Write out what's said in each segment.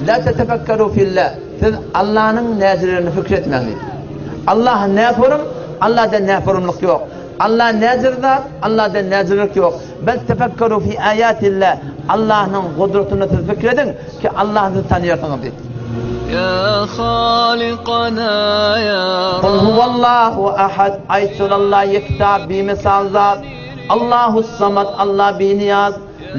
La tetefekkeru fillah. Siz Allanyň näzirlerini pikir etmäň diýdi. Allah näforum, Allahda näforumlyk ýok. Allah näzir zat, Allahda näzirlik ýok. Bel tefekkeru fi ayatillah. Allahnyň gudratyny siz pikir ediň ki Allahny siz tanyarsyňyz diýdi. Ya Halikana ya Kul huwallahu ahad. Aýt şol Allah ýekta, bimisal zat. Allahus Samad, Allah Binyýaz,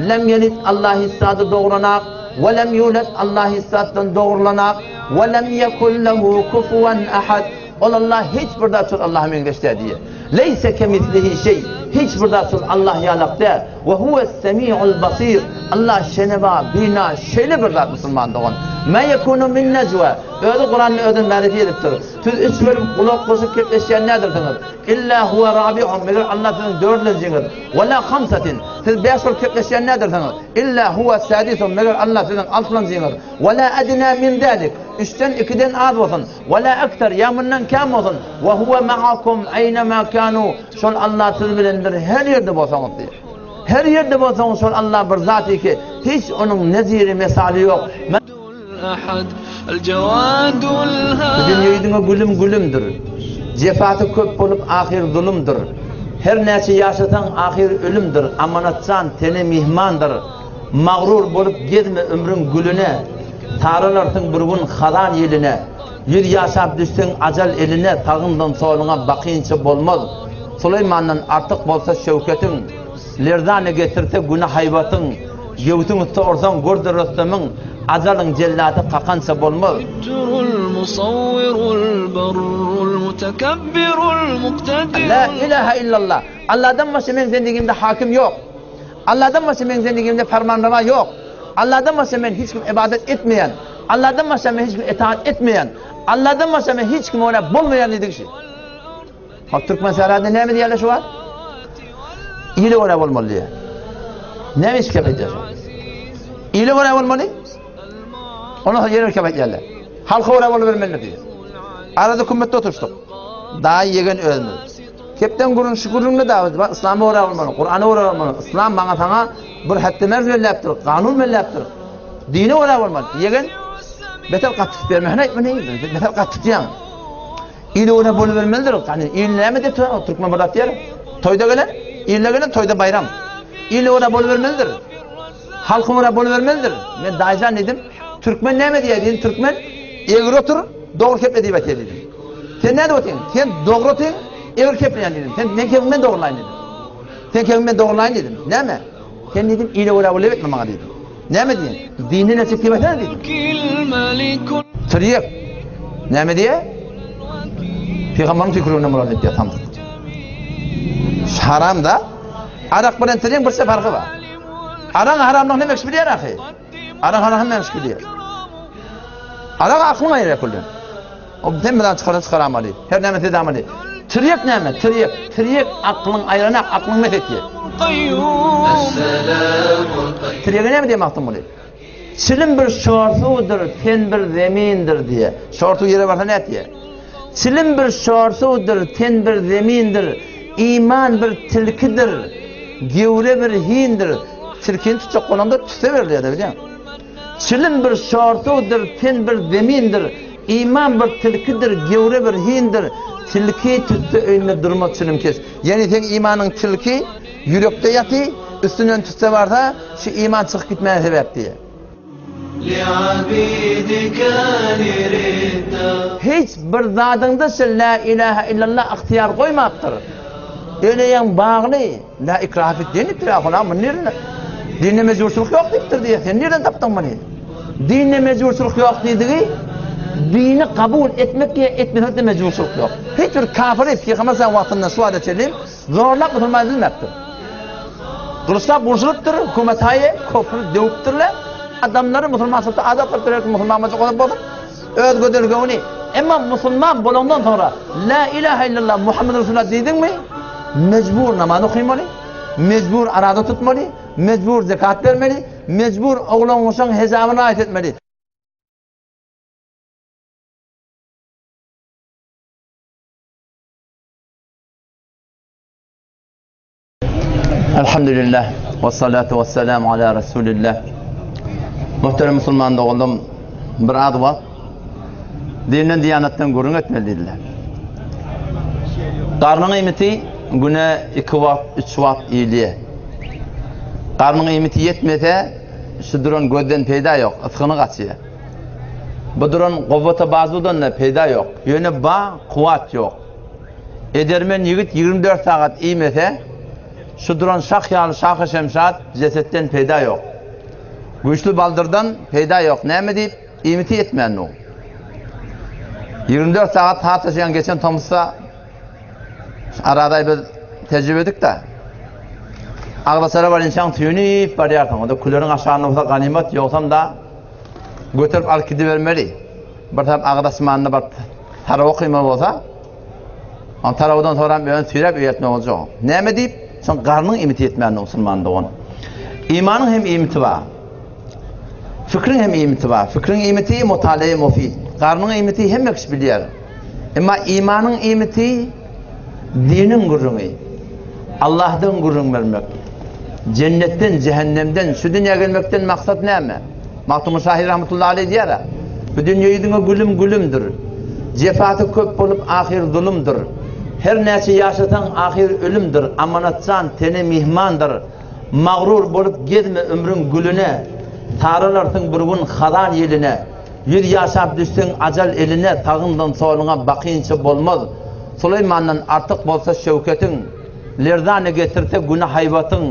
Lem ýelid, Allah hiç zady doguranak, we lem ýuled, Allah hiç zatdan dogrulanak, we lem ýekun lehu kufuwen ahad, Ol Allah hiç bir zat şol Allaha meňzeş däl diýýär. Leýse kemislihi şeý, hiç bir zat şol Allah ýalak däl, we huwes semiul basir, Allah şeneba, bina, şeýle bir zat musulman dogan. Ma ýekunu min nejwa, özi Kuranda özüni märifi edipdir. Siz üç bölüp gulak goşup gepleşýän nädirsiňiz? Illa huwe rabi'uhum, meger Allah siziň dördünjiňiz. We la hamsatin, siz bäş bolup gepleşýän nädirsiňiz? Illa huwe sadisuhum, meger Allah siziň altynjyňyz. We la adna min zalik, üçden, ikiden az bolsun. We la ekser, ýa mundan kem bolsun. We huwe ma'akum eýnema kanu, şol Allah siz bilendir her ýerde bolsaňyz diýýär. Her ýerde bolsaňyz şol Allah bir zat ki, hiç onuň neziri, mesaly ýok. Bu dünýe diňe gülüm-gülümdir. Jefasy köp bolup ahyr zulumdyr. Her näçe ýaşasaň ahyr ölümdir. Amanatjan tene myhmandyr. Magrur bolup gezme ömrüň gülüne. Saralarsyň bir gün hazan ýeline. Ýüz ýaşap düşseň ajal eline sagyňdan soluňa bakynça bolmaz. Suleýmandan artyk bolsa şöwketiň. Lerzana getirse güne haýbatyň, Göwsüň üste ursaň gurdy Rüstemiň, Ajalyň jellaty kakança bolmaz. La ilahe illallah. Allahdan başga meň zendigimde hakim ýok. Allahdan başga meň zendigimde fermanrewa ýok. Allahdan başga men hiç kim ybadat etmeýän. Allahdan başga men hiç kime itaat etmeýän. Allahdan başga men hiç kime görä bolmaýan diýdigi şu. Hop Türkmen sährada näme diýýärler şu wagt? Ile görä bolmaly diýýär. Näme iş kep edýär şu? Ile görä bolmaly? Ondan soň ýene bir kep edýärler. Halka görä bolubermelidir diýýär. Arada kümmetde oturyşdyk. Daýy ýegen özümiz. Kepden gürrüň şu gürrüňde da bar, Yslama görä bolmaly, Kurana görä bolmaly. Yslam maňa saňa bir hetdi merz belläpdir, kanun belläpdir. Dine görä bolmaly. Ýegen beter gatyp bermehine aýtma Beter gatyp diýýän. Il öňüne bolubermelidir. Hany il näme diýip türkmen bir zat diýer. Toýda gelen, ilde gelen toýda baýram. Il öňüne bolubermelidir. Halkyň öňüne bolubermelidir. Men daýjan diýdim. Türkmen näme diýer diýdim. Türkmen egri otur, dogry keple diýip aýtýar diýdim. Sen nädip otyň? Sen dogry otyň, egri kepleýän diýdim. Sen men kebim men dogrylaýyn diýdim. Sen kebim men dogrylaýyn diýdim. Näme? Sen diýdim ile görä bolýar etme maňa diýdim. Näme diýen? Dinden el çek diýip aýtsana diýdim. Tirýek. Näme diýe? Pygamberiň tüýküliginden bolan diýip diýe samsyk. Haram da. Arak bilen tirýegiň birçe farky bar. Araň haramlygyny hemme kişi bilýär ahy. Arak haram hemme kişi bilýär. Arak aklyň aýyrýar külden. O hemme zat çykarsa çykaramaly. Her näme etse edamaly. Tirýek näme? Tirýek. Tirýek aklyň aýranak, aklyň mes etýär. Tirýege näme diýýär Magtymguly? Çilim bir şor suwdur, ten bir zemindir diýýär. Şor suw ýere barsa nätýär? Çilim bir şor suwdur, ten bir zemindir, iman bir tilkidir, gewre bir hindir. Tilkini tutjak bolanda tüsse berilýär-de bilýäňmi? Çilim bir şor suwdur, ten bir zemindir, Iman bir tilkidir, gewre bir hindir, Tilki tüsse öýünde durmaz çilimkeş. Ýagny seň imanyň tilki ýürekde ýaty, üstünden tüsse barsa, şu iman çykyp gitmäne sebäp diýýär. Hiç bir zadyňda şu Lä ilähe illallah ygtyýar goýmapdyr. Ýöne bagly. La ikraha fid din diýipdir, ahun-a, muny nireden? Dinde mejburçylyk ýok diýipdir diýýär. Sen nireden tapdyň muny? Dinde mejburçylyk ýok diýdigi, dini kabul etmek ýa etmezlikde mejburçylyk ýok. Hiç bir kafiri Pygamber sallallahu wagtyndan şu wagta çenli zorlap musulman edilmepdir. Gylyçlap urşulypdyr, hökümet haýy, kofry döwüpdirler. Adamlary musulmançylykda azat gylypdyr, her kim musulman bolsa bolsun, öz gözel göwni. Emma musulman bolandan soňra La ilahe illallah Muhammed Resulullah diýdiňmi, mejbur namaz okymaly, mejbur araza tutmaly, mejbur zekat bermeli, mejbur oglan-uşagyň hejabyna riaýat etmeli. Elhamdülillah. Wessalatu wesselamu ala Resulillah. Muhterem musulman doganlarym, bir az wagt dinden diýanatdan gürrüň etmeli diýdiler. Garnyň iýmiti güne iki wagt, üç wagt iýilýär. Garnyň iýmiti ýetmese, şu duran gözden peýda ýok, ysgyny gaçýar. Bu duran gowwata bazudan-da peýda ýok. Ýöne ba, kuwwat ýok. Edermen ýigit 24 sagat iýmese, Şu duran şah ýaly şahy-şemşat jesetden peýda ýok. Güýçli baldyrdan peýda ýok. Näme diýip, iýmiti ýetmän dur. 24 sagat hat taşaýan geçen tomusda Aradaý biz tejribe edik-de. Agzaçara barynçaň tüýnüp barýarsyň. Onda küleriň aşagynda bolsa ganymat, ýogsam-da göterip alyp gidibermeli. Bir tarap agyz açmanda bir tarawa okaymaly bolsa, On tarawadan soram özüni süýräp öýertmek boljak. Näme diýip? Şoň garnyň iýmiti ýetmändir musulman dogan. Imanyň hem iýmiti bar. Fikriň hem iýmiti bar. Fikriň iýmiti mutaleýi mufid. Garnyň iýmiti hemme kişi bilýär. Emma imanyň iýmiti diniň gürrüňi. Allahdan gürrüň bermek. Jennetden, cehennemden, şu dünýä gelmekden maksat näme? Magtymguly şahyr rahmetullahi aleýh diýýär, Bu dünýe ýüzüňe gülüm gülümdir. Jefasy köp bolup ahyr zulumdyr. Her näçe ýaşasaň ahyr ölümdir. Amanat jan tene myhmandyr. Magrur bolup gezme ömrüň gülüne. Saralarsyň bir gün hazan ýeline. Ýüz ýaşap düşseň ajal eline sagyňdan soluňa bakynça bolmaz. Suleýmandan artyk bolsa şöwketiň. Lerzana getirse güne haýbatyň.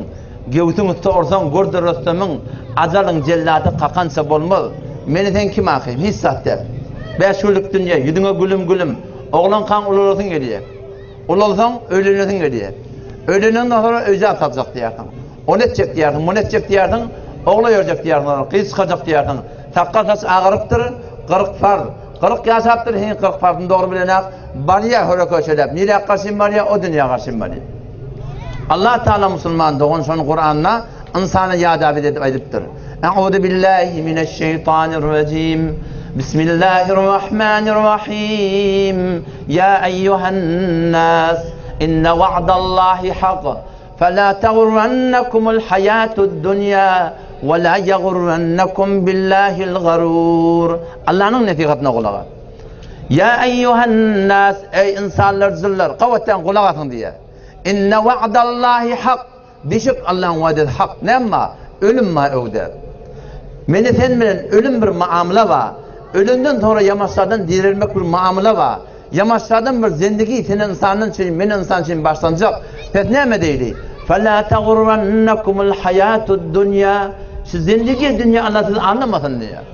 Göwsüň üste ursaň gurdy Rüstemiň, Ajalyň jellady kakança bolmaz. Meni sen kim ahym, hiç zat däl. Bäş günlük dünýe, ýüzüňe gülüm-gülüm. Oglankaň ulalasyň gelýär. Ulalsaň, öýlenesiň gelýär. Öýlenenden soňra öýjäp saljak diýýärsiň. Ony etjek diýýärsiň, muny etjek diýýärsiň, ogla ýörjek diýýärsiň, soňra gyz çykarjak diýýärsiň. Sakgal-saç agarypdyr, 40 farz. 40 ýaşapdyr, heniz 40 farzyny dogry bilenok. Barýar höre-köşeläp. Nirä garşym barýar, o dünýä garşym barýar. Allah Taala musulman dogan şony Kuranda ynsana ýadabyt edip aýdypdyr. A'uzu billahi mineşşeýtanirrajim. Bismillahirrahmanirrahim. Ya eyyuhan nas, inne wa'dallahi hak. Fela tagurrannakumul hayatud dunya ve la yagurrannakum billahil garur. Allah'yň nesihatyna gulak as. Ya eyyuhan nas, ey insanlar jyllar, gawatdan gulak asyň diýýär. Inne wa'dallahi hak. Bişik Allaň wadesi hak. Näme bar? Ölüm bar öwde. Meni sen bilen ölüm bir muamala bar. Ölenden soňra ýamaşlardan direlmek bir muamala bar. Ýamaşlardan bir zendigi sen ynsandan üçin, men ynsan üçin başlanjak. Pes näme diýdi? Fela tagurrannakumul hayatud dunya. Şu zendigi dünýä Allah sizi aldamasyn diýýär.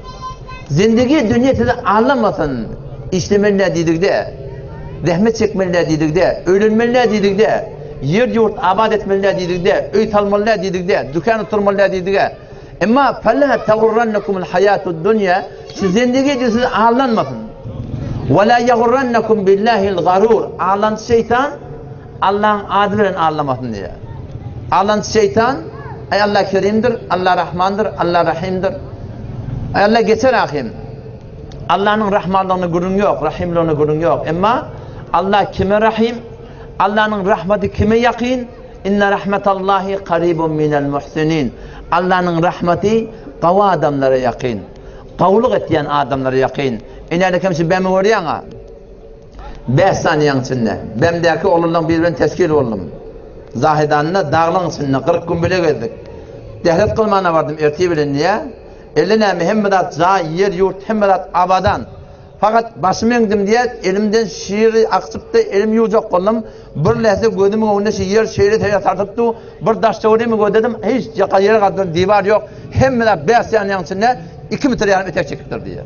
Zendigi dünýe sizi aldamasyn. Işlemeli däl diýdigde, zähmet çekmeli däl diýdigde, öýlenmeli däl diýdigde, ýer-ýurt abat etmeli däl diýdigde, öý salmaly däl diýdigde, dükan oturmaly däl diýdige. Emma fela tagurrannakumul hayatud dunýa şu zendigi dünýe sizi aldanmasyn. Ve la yagurrannakum billahil garur. Aldançy şeýtan Allaň ady bilen aldamasyn diýýär. Aldançy şeýtan, Aý Allah Kerimdir, Allah Rahmandyr, Allah Rahimdir. Aý Allah geçer ahim. Allanyň Rahmanlygyna gürrüň ýok, Rahimlygyna gürrüň ýok. Emma Allah kime Rahim? Allanyň rahmeti kime ýakyn? Inna rahmetallahi qaribun minel muhsinin. Allanyň rahmeti gawy adamlara ýakyn. Gawulyk etýän adamlara ýakyn. Ine kim şu bemi görýäň-a? Bäş saniýaň içinde BMDäki oglanlaryň biri bilen teşkil boldum. Zahedanda daglaň içinde 40 gün bile gezdik. Dehret kylmana bardym ertir bilen diýä. Elde näme hemme zat jaý, ýer, ýurt hemme zat abadan. Fakat başym eňdim diýä, elimden şiri aksypdy, elim ýuwjak boldum. Bir lähze gözümiň öňünde şu ýer şeýle-şeýle sarsyp dur. Bir daş töwerimi gözledim, hiç ýaka ýere gadyr diwar ýok. Hemme zat bäş saniýaň içinde 2 metr ýarym etek çekipdir diýä.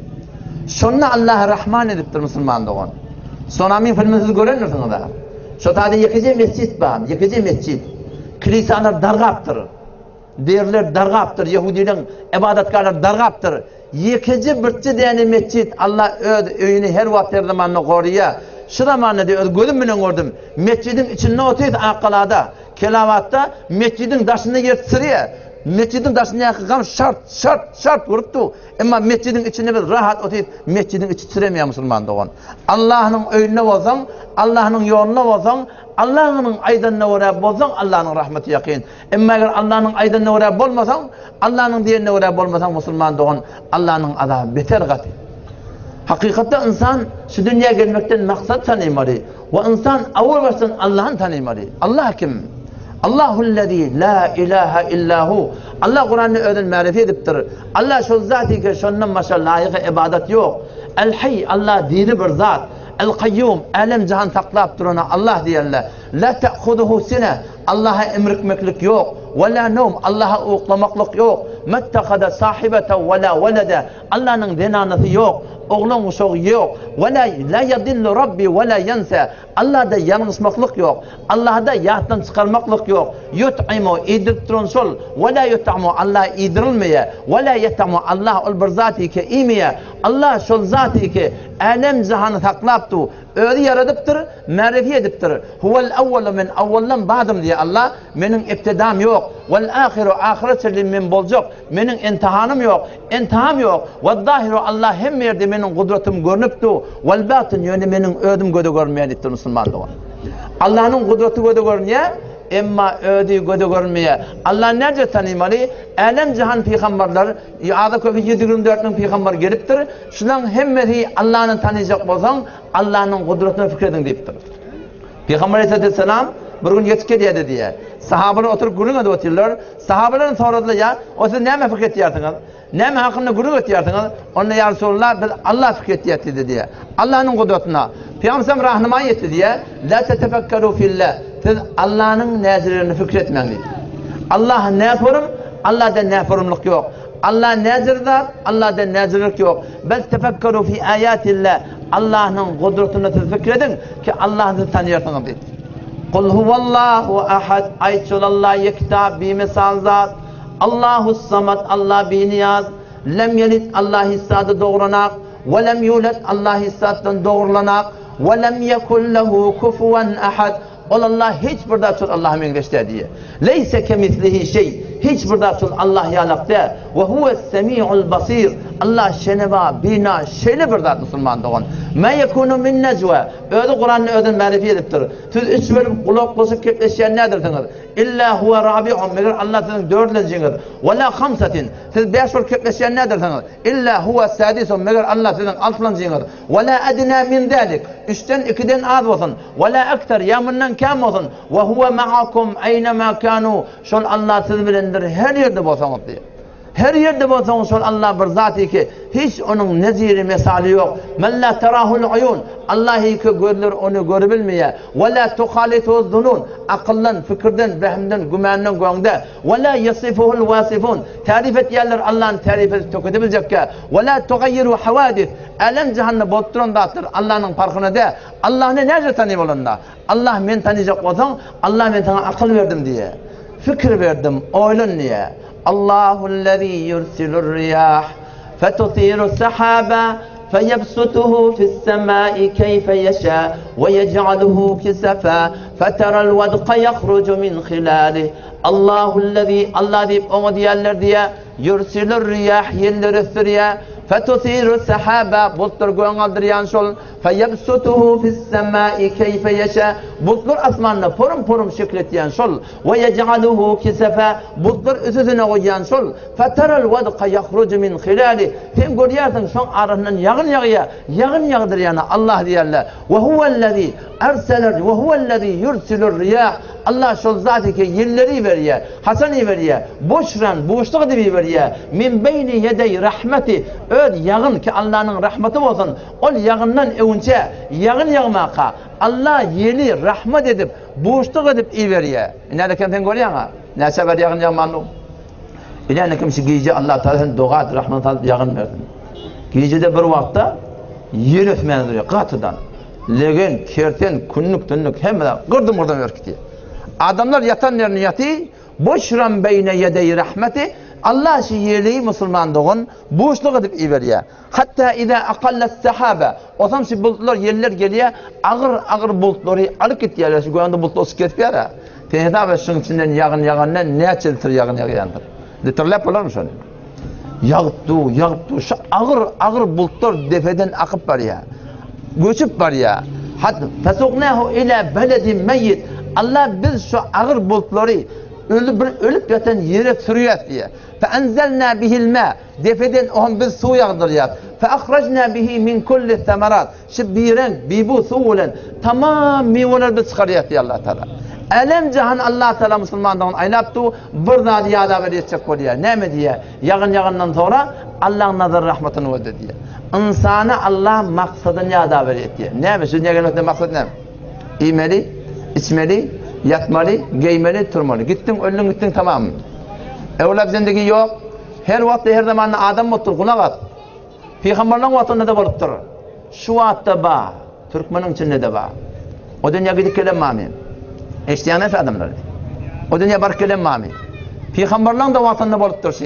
Şonda Allah Rahman edipdir musulman dogan. Sonamyň filmini siz görendirsiňiz a. Şo taýda ýekeje mesjit bar, ýekeje mesjit. Kilisalar dargapdyr. Derler dargapdyr, ýehudileň ybadatgarlary dargapdyr. Ýekeje birje däne mesjit Allah öz öýüni her wagt her zamanda goraýar. Şu zamanda diýip öz gözüm bilen gördüm. Mesjidiň içinde otyrys Akgalada, Kelabatda mesjidiň daşynda ýer çyryýar. Metjidiň daşyndaky gam şart, şart, şart urup dur. Emma metjidiň içinde biz rahat otyrys, metjidiň içi titremeýär musulman dogan. Allahnyň öýünde bolsaň, Allahnyň ýolunda bolsaň, Allahnyň aýdanyna görä bolsaň, Allahnyň rahmeti ýakyn. Emma eger Allahnyň aýdanyna görä bolmasaň, Allahnyň diýenine görä bolmasaň musulman dogan, Allahnyň azaby beter gaty. Hakykatda ynsan şu dünýä gelmekden maksat tanymaly we ynsan awal başdan Allahny tanymaly. Allah kim? Allahullezî lâ ilâhe illâ hu. Allah Kuranda özüni märifi edipdir. Allah şol zat ki şondan başga laýyk ibadat ýok. El Hayy Allah diri bir zat. El Kayyum älem jahan saklap durana Allah diýenler. La ta'khuduhu sine Allaha emrikmeklik ýok. We la nowm Allaha uklamaklyk ýok. Mattahada sahibata we la welede Allanyň zenanasy ýok, oglan uşagy ýok. We la la yadillu Rabbi we la ýense Allahda ýalňyşmaklyk ýok. Allahda ýatdan çykarmaklyk ýok. Ýut'imu, iýdirip duran şol. We la ýut'amu, Allah iýdirilmeýär. We la ýet'amu, Allah ol bir zat ki iýmeýär. Allah şol zat ki älem-jahany saklap dur. Özi ýaradypdyr, märefi edipdir. Huwel awwalu men awwaldan bardym diýýär Allah. Meniň ibtidam ýok. Wel ahiru ahyra çenli men boljak. Meniň intihanym ýok, intiham ýok. Wez-zahiru Allah hemme ýerde meniň gudratym görnüp dur. Wel-batyn ýöne meniň özüm göze görünmeýän diýipdir musulman dogan. Allanyň gudraty göze görünýär, emma özi göze görünmeýär. Allany näce tanymaly? Älem-jahan pygamberler, azy-köpi 124 müň pygamber gelipdir. Şularyň hemmesi Allany tanyjak bolsaň, Allanyň gudratyna pikir ediň diýipdir. Pygamber aleyhisselam bir gün ýetip gelýärdi diýýär. Sahabalar oturyp gürrüň edip otyrlar. Sahabalardan soradylar, ýa, o siz näme pikir etýärsiňiz? Näme hakynda gürrüň etýärsiňiz? Onda ýa Resulallah, biz Allah pikir etýäris diýdi diýýär. Allanyň gudratyna. Pygamber rahnumaý etdi diýýär. La tetefekkeru fillah. Siz Allanyň näzirlerini pikir etmäň diýdi. Allah näporum, Allahda näporumlyk ýok. Allah näzir zat, Allahda näzirlik ýok. Bel tefekkeru fi aýatillah. Allahnyň gudratyna siz pikir ediň ki Allahny siz tanýarsyňyz diýdi. Kul huwallahu ahad, aýt şol Allah ýekta, bimisal zat. Allahus samad, Allah biniýaz. Lem ýelid, Allah hiç zady doguranak. We lem ýulad, Allah hiç zatdan dogrulanak. We lem ýekun lehu kufuwan ahad. Ol Allah hiç bir zat şol Allaha meňzeş däl diýýär. Leýse kemislihi şeý, hiç bir zat şol Allah ýalak däl. We huwes semiul basir, Allah şeneba, bina, şeýle bir zat musulman dogan. Ma ýekunu min nejwa, özi Kuranda özüni märifi edipdir. Siz üç bölüp gulaklaşyp gepleşýän nädirsiňiz? Illa huwe rabi'uhum, meger Allah siziň dördlenjiňiz. We la hamsatin, siz bäş bolup gepleşýän nädirsiňiz? Illa huwe sadisuhum, meger Allah siziň altynjyňyz. We la adna min zalik, üçden, ikiden az bolsun. We la ekser, ýa mundan kem bolsun. We huwe ma'akum eýnema kanu, şol Allah siz bilendir her ýerde bolsaňyz diýýär. Her ýerde bolsaňyz şol Allah bir zat ki, hiç onuň neziri mesaly ýok. Men la terahul uyun, Allah ki gözler ony görübilmeýär. We la tuhalituhu zunun, akyldan, fikirden, wehimden, gümandan göňde. We la yasifuhul wasifun, tarif etýänler Allahny tarif edip tökedebiljekkä. We la tugayyiru hawadis, älem-jahanda bolup duran zatlar Allahnyň parhyna däl. Allahny näce tanyp bolanda? Allah meni tanyjak bolsaň, Allah men saňa akyl berdim diýýär. Fikir berdim, oýlan diýýär. Allahullezî yursilur riyah fetusiru sahaba feyebsutuhu fis-semâi keyfe yeşâ ve yec'aluhu kisefa feteral vedka yahrucu min hilalih. Allahullezî Allah diýip oňa diýerler diýýär. Yursilur riyah ýelleri ösdürýär. Fetusiru sahaba bulutlar göň aldyrýan şol Feýebsutuhu fis-semâi keýfe ýeşâ, Bulutlar asmanda porum-porum şekil etýän şol. We ýej'aluhu kisefâ, Bulutlar üst-üstüne goýýan şol. Feteral wedka ýahruju min hilâlih, Sen görýärsiň, şoň arasyndan ýagyn ýagýar, ýagyn ýagdyrýana Allah diýerler. We huwellezî erseler we huwellezî ýursilur riýâh, Allah şol zat ki ýelleri iberýär. Haçan iberýär? Buşran, buşluk edip iberýär. Min beýni ýedeý rahmeti, öz ýagyn ki Allanyň rahmaty bolsun, Ol ýagyndan öwünçä, ýagyn ýagmaka, Alla ýeli rahmat edip, buşluk edip iberýär. Ine kem sen görýäň-a, näçe bäri ýagyn ýagmandy. Ine kim şu gije Allah Taala sen doga et, rahmat salyp ýagyn bersin. Gijede bir wagtda ýel ösmän durýar, gatydan. Legen, kersen, künnük, tünnük hemme zat gyrdym-gyrdym örkütýär. Adamlar ýatan ýerinde ýaty, Buşran beýne ýedeý rahmeti, Allah şu ýeli musulman dogan buşluk edip iberýär. Hatda iza aqallat sahaba, Otam şu bulutlar, ýeller gelýär, agyr-agyr bulutlary alyp gitýärler, şu göýände bulutlar uçup gezip ýör-ä. Sen hesap et, şuň içinden ýagyn ýaganda näçe litr ýagyn ýagýandyr. Litrläp bolarmy şony? Ýagyp dur, ýagyp dur. Şu agyr, agyr bulutlar depeden akyp barýar. Göçüp barýar. Hat fesuknahu ila beledin meyyit. Allah biz şu agyr bulutlary öli bir ölüp ýatan ýere sürýäs diýýär. Fe enzelna bihil ma. Depeden oňa biz suw ýagdyrýas. Fe ahrajna bihi min kulli samarat. Şu bireňk, bibu suw bilen tamam miweleri biz çykarýas diýýär Allah Taala. Älem jahan Allah Taala musulmandygyny aýlap dur, bir zady ýada bir etjek bolýar. Näme diýýär? Ýagyn ýagandan soňra Allaň nazar rahmatyny gözle diýýär. Ynsana Allah maksadyny ýada bir etýär. Näme şu dünýä gelmekden maksat näme? Iýmeli, içmeli, ýatmaly, geýmeli, turmaly. Gitdiň, öldüň, gitdiň tamam. Öwlap zindigi ýok. Her wagtda, her zamanda adam bolupdyr, gulak as. Pygamberleň wagtynda-da bolupdyr. Şu wagtda bar. Türkmeniň içinde-de bar. O dünýä gidip gelen barmy? Eşidýäňler şu adamlary. O dünýä baryp gelen barmy? Pygamberleň-de wagtynda bolupdyr şu.